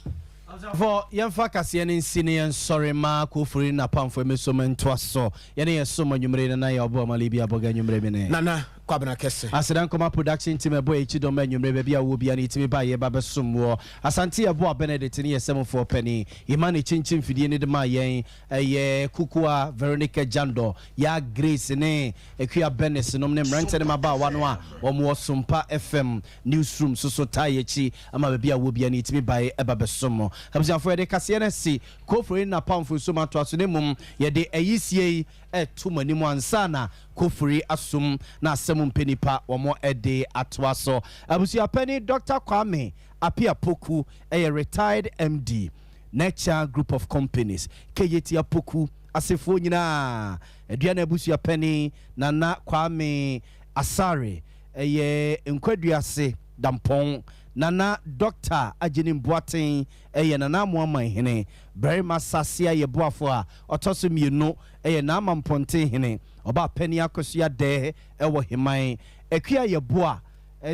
Abusuafoɔ, yɛmfa kaseɛ no nsi na yɛnsɔre mma Kofori ne n'apamfoɔ mmɛsom ntoa so. Yɛne yɛn som anwummere yi, Nana Yaw Boamah Libya Abɔga anwummere me ne. Nana Kwabena Kɛse. Aseda Nkɔma Production Team ɛbɔ yɛn kyidɔm anwummere baabi a wowɔ biara no yɛtumi ba a yɛba bɛsom woɔ. Asante Yɛboa Benedict ne yɛn sɛmufoɔ panin. Yema ne kyinkyin fidie no de maa yɛn ɛyɛ Kukua Veronica Jandor, Yaa Grace ne Akua Bernice nom ne mmeranteɛ ne mmabaawa no a wɔn wɔ Sompa FM Newsroom so so taa yɛn akyi ama baabi a wowɔ biara no yɛtumi bae ba bɛsom mo. Abusuafoɔ yɛde kaseɛ no asi Kofori ne n'apamfo nso mu atoa so na mmom yɛde ayisie yi reto mo anim ansa na Kofori asom na asɛm mpɛ nipa wɔn de atoa so. Abusuapanin Dɔkta Kwame Appiah Poku yɛ retired MD, Nature Group of Companies, KJT Apoku asefoɔ nyinaa, Aduana abusuapanin Nana Kwame Asare yɛ Nkwaduase Dampɔn, Nana Dɔkta Agyenim Boateng yɛ Nana Amoaman Hene, Barima Sasea yɛ boafo a ɔtɔ so mmienu yɛ Naama Mpɔnten Hene, Ɔbaa Panin Akosua Dɛɛ wɔ Heman, Akua Yeboah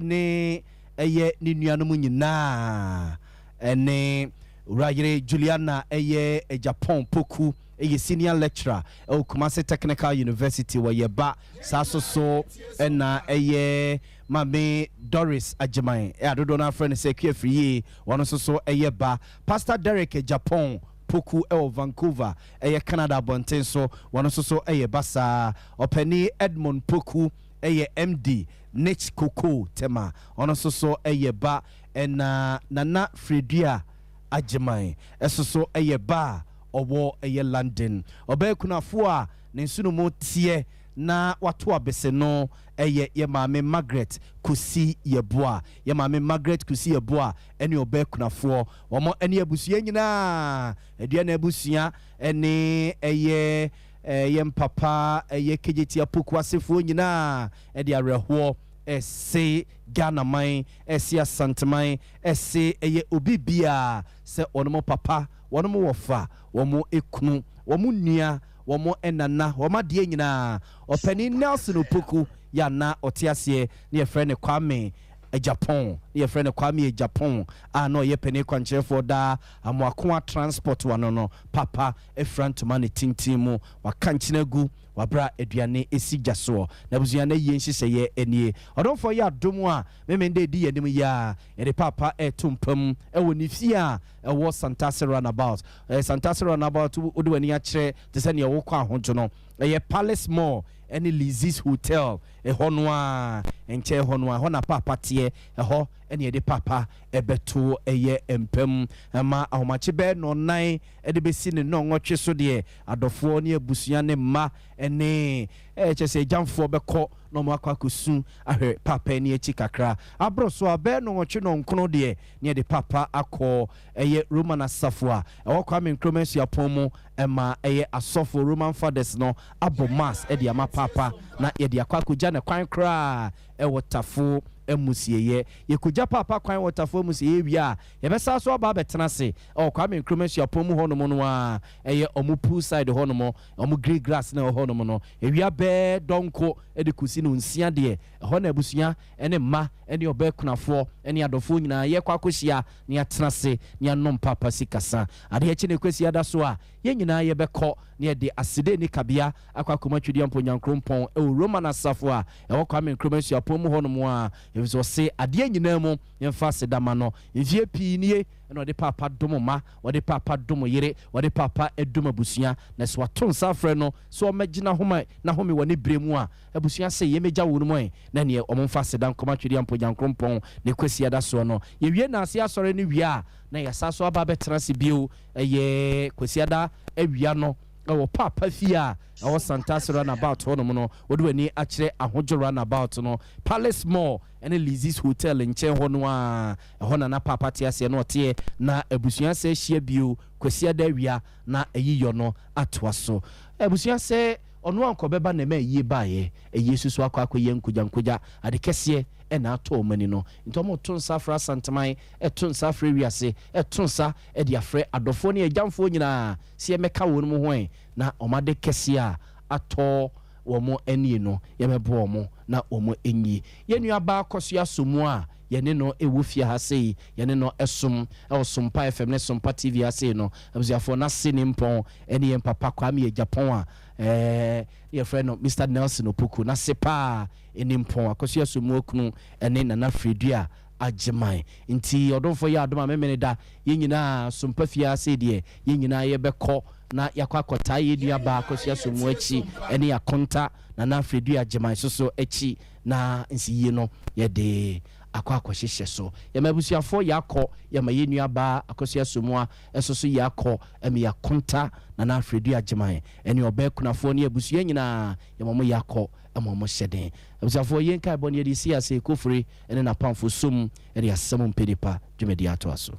ne ɛyɛ ne nuanom nyinaa ne Owurayere Juliana yɛ Agyapong Poku yɛ Senior Lecturer wɔ Kumasi Technical University wɔ Yɛba saa so so na ɛyɛ Maame Doris Agyeman a dodoɔ no ara frɛ no sɛ Akua Afriyie ɔno nso so yɛ ba Pastor Derek Agyapong Poku wɔ Vancouver ɛyɛ Canada abɔnten so ɔno nso so yɛ ba saa Ɔpanin Edmond Poku yɛ MD Nich Koko Tema ɔno nso so yɛ ba ɛna Nana Fredua Agyeman nso so yɛ ba a ɔwɔ yɛ London. Ɔbaa kunafoɔ a ne nsono mu teɛ na wato abese no yɛ yɛ maame Margaret Kusi Yeboah. Yɛ maame Margaret Kusi Yeboah ne ɔbaa kunafoɔ. Wɔn ne abusua nyinaa, Aduana abusua ne ɛyɛ yɛn papa ɛyɛ Kegyeti Apoku asefoɔ nyinaa de awerɛhoɔ ɛse Ghana man, ɛse Asanteman, ɛse ɛyɛ obi biara sɛ wɔn papa, wɔn wɔfa, wɔn kunu, wɔn nua, wɔn nana, wɔn adeɛ nyinaa. Ɔpanin Nelson Opoku yɛ a na ɔte aseɛ na yɛfrɛ no Kwame Agyapong, na yɛfrɛ no Kwame Agyapong a na ɔyɛ panin kwankyerɛfoɔ daa Amoakoa Transport wano no papa afira ntoma ne tenten mu, waka nkyene agu Wɔ berɛ a aduane si gya soɔ. Na abusua no ayie nhyehyɛeɛ nie. Ɔdomfoɔ yɛ adom a Memenda ɛdi yɛn anim yi ara, yɛde Paapa reto mpa mu wɔ ne fie a ɛwɔ Santase Runabout. Ɛyɛ Santase Runabout, wode w'ani akyerɛ te sɛ deɛ wokɔ Ahodwo no. Ɛyɛ Palace Mall ne Lizzie's Hotel ɛhɔ no ara, nkyɛn hɔ no ara, ɛhɔ na Paapa teɛ, ɛhɔ na yɛde Paapa bɛto ɛyɛ mpa mu. Ma ahomakye bɛyɛ nnɔnnan de bɛsi ne nnɔnwɔtwe so deɛ, adɔfoɔ ne abusua ne mma ne kyerɛ sɛ agyamfoɔ bɛkɔ na wɔn akɔ akɔsu ahwɛ paapa ani akyi kakra. Aboro so a, bɛyɛ nnɔnwɔtwe nnɔnkron deɛ, ne yɛde paapa akɔ ɛyɛ Roman asafo a ɛwɔ Kwame Nkrumah Suapɔn mu ma ɛyɛ asɔfoɔ, Roman Fathers, no abɔ Mass de ama paapa na yɛde akɔ akɔgya no kwan koraa wɔ Tafo amusieɛ. Yɛkɔgya paapa kwan wɔ Tafo amusieɛ wie a, Yɛbɛsan so aba abɛtena ase wɔ Kwame Nkrumah Suapɔn mu hɔnom no ara, ɛyɛ wɔn pool side hɔnom, wɔn green grass no a ɛwɔ hɔnom no. Awia bɛɛ dɔnko de kɔsi nnɔnsia deɛ, ɛhɔ na abusua ne mma ne ɔbaakunafoɔ ne adɔfoɔ nyinaa yɛrekɔ akɔhyia na yɛatena ase na yɛanom paapa sikasa. Adeɛ kye no Kwasiada so a, yɛn nyinaa yɛbɛkɔ na yɛde aseda nni kabea akɔ akɔma Tweduampɔn Nyankoropɔn wɔ Roman Asafo a ɛwɔ Kwame Nkrumah Suapɔn mu hɔnom a. Ɛfiri sɛ ɔse adeɛ nyinaa mu yɛmfa aseda ma no. Mfeɛ pii nie na ɔde paapa dom mma, ɔde paapa dom yere, ɔde paapa dom abusua. Na sɛ wato nsa afrɛ no sɛ ɔmmɛgye n'ahome n'ahome wɔ ne berɛ mu a, abusua se yɛmmɛgya wo no mu ɛ, na neɛ wɔmfa aseda nkɔma Twedeampo Nyankoropɔn ne Kwasiada soɔ no. Yɛwie Naase Asɔre no wie a, na yɛasan so aba abɛtena ase bio, ɛyɛ Kwasiada awia no wɔ Paapa fie a ɛwɔ Santase Runabout hɔnom no, wode w'ani akyerɛ Ahodwo Runabout no, Palace Mall ne Lizzie's Hotel nkyɛn hɔ no ara, ɛhɔ na na Paapa te aseɛ na ɔteɛ, na abusua sɛ hyia bio Kwasiada awia na ayiyɔ no atoa so. Abusua sɛ ɔno ankɔ bɛba na ɛma ayie baeɛ, ayie soso akɔ akɔyɛ nkogyankogya, ade kɛseɛ na atɔ wɔn ani no, nti wɔto nsa frɛ Asanteman, to nsa frɛ wiase, to nsa de afrɛ adɔfoɔ ne agyamfoɔ nyinaa sɛ yɛmmɛka wɔn mu ho ɛ, na wɔn ade kɛseɛ a atɔ wɔn ani no, yɛmmɛboa wɔn na wɔn nyi. Yɛn nuabaa Kɔsoa Asomu a yɛne no wɔ fie ha sei, yɛne no som wɔ Sompa FM ne Sompa TV ha sei no, abusuafoɔ, n'ase nimpɔn ne yɛn papa Kwame Agyapong a ɛɛ yɛfrɛ no Mister Nelson Opoku, n'ase paa nimpɔn, Akosua Asomu okunu ne Nana Fredua Agyeman. Nti ɔdomfoɔ yɛ adom a memene da yɛn nyinaa Sompa fie ha sei deɛ yɛn nyinaa yɛbɛkɔ na yɛakɔ akɔtaa yɛn nua baa Akosua Somu akyi ne Akonta Nana Fredua Agyeman soso akyi na nsiyie no yɛde akɔ akɔhyehyɛ so. Yɛma abusuafoɔ yɛ akɔ, yɛma yɛn nua baa Akosua Somua soso yɛ akɔ, ɛma yɛ Akonta Nana Fredua Agyeman ne ɔbaa akunafoɔ ne abusua nyinaa yɛma wɔn yɛ akɔ ma wɔn hyɛ den. Abusuafoɔ yɛn nkaebɔ no yɛde si ase Kofori ne n'apamfo som de asɛm mpɛ nipa dwumadi atoa so.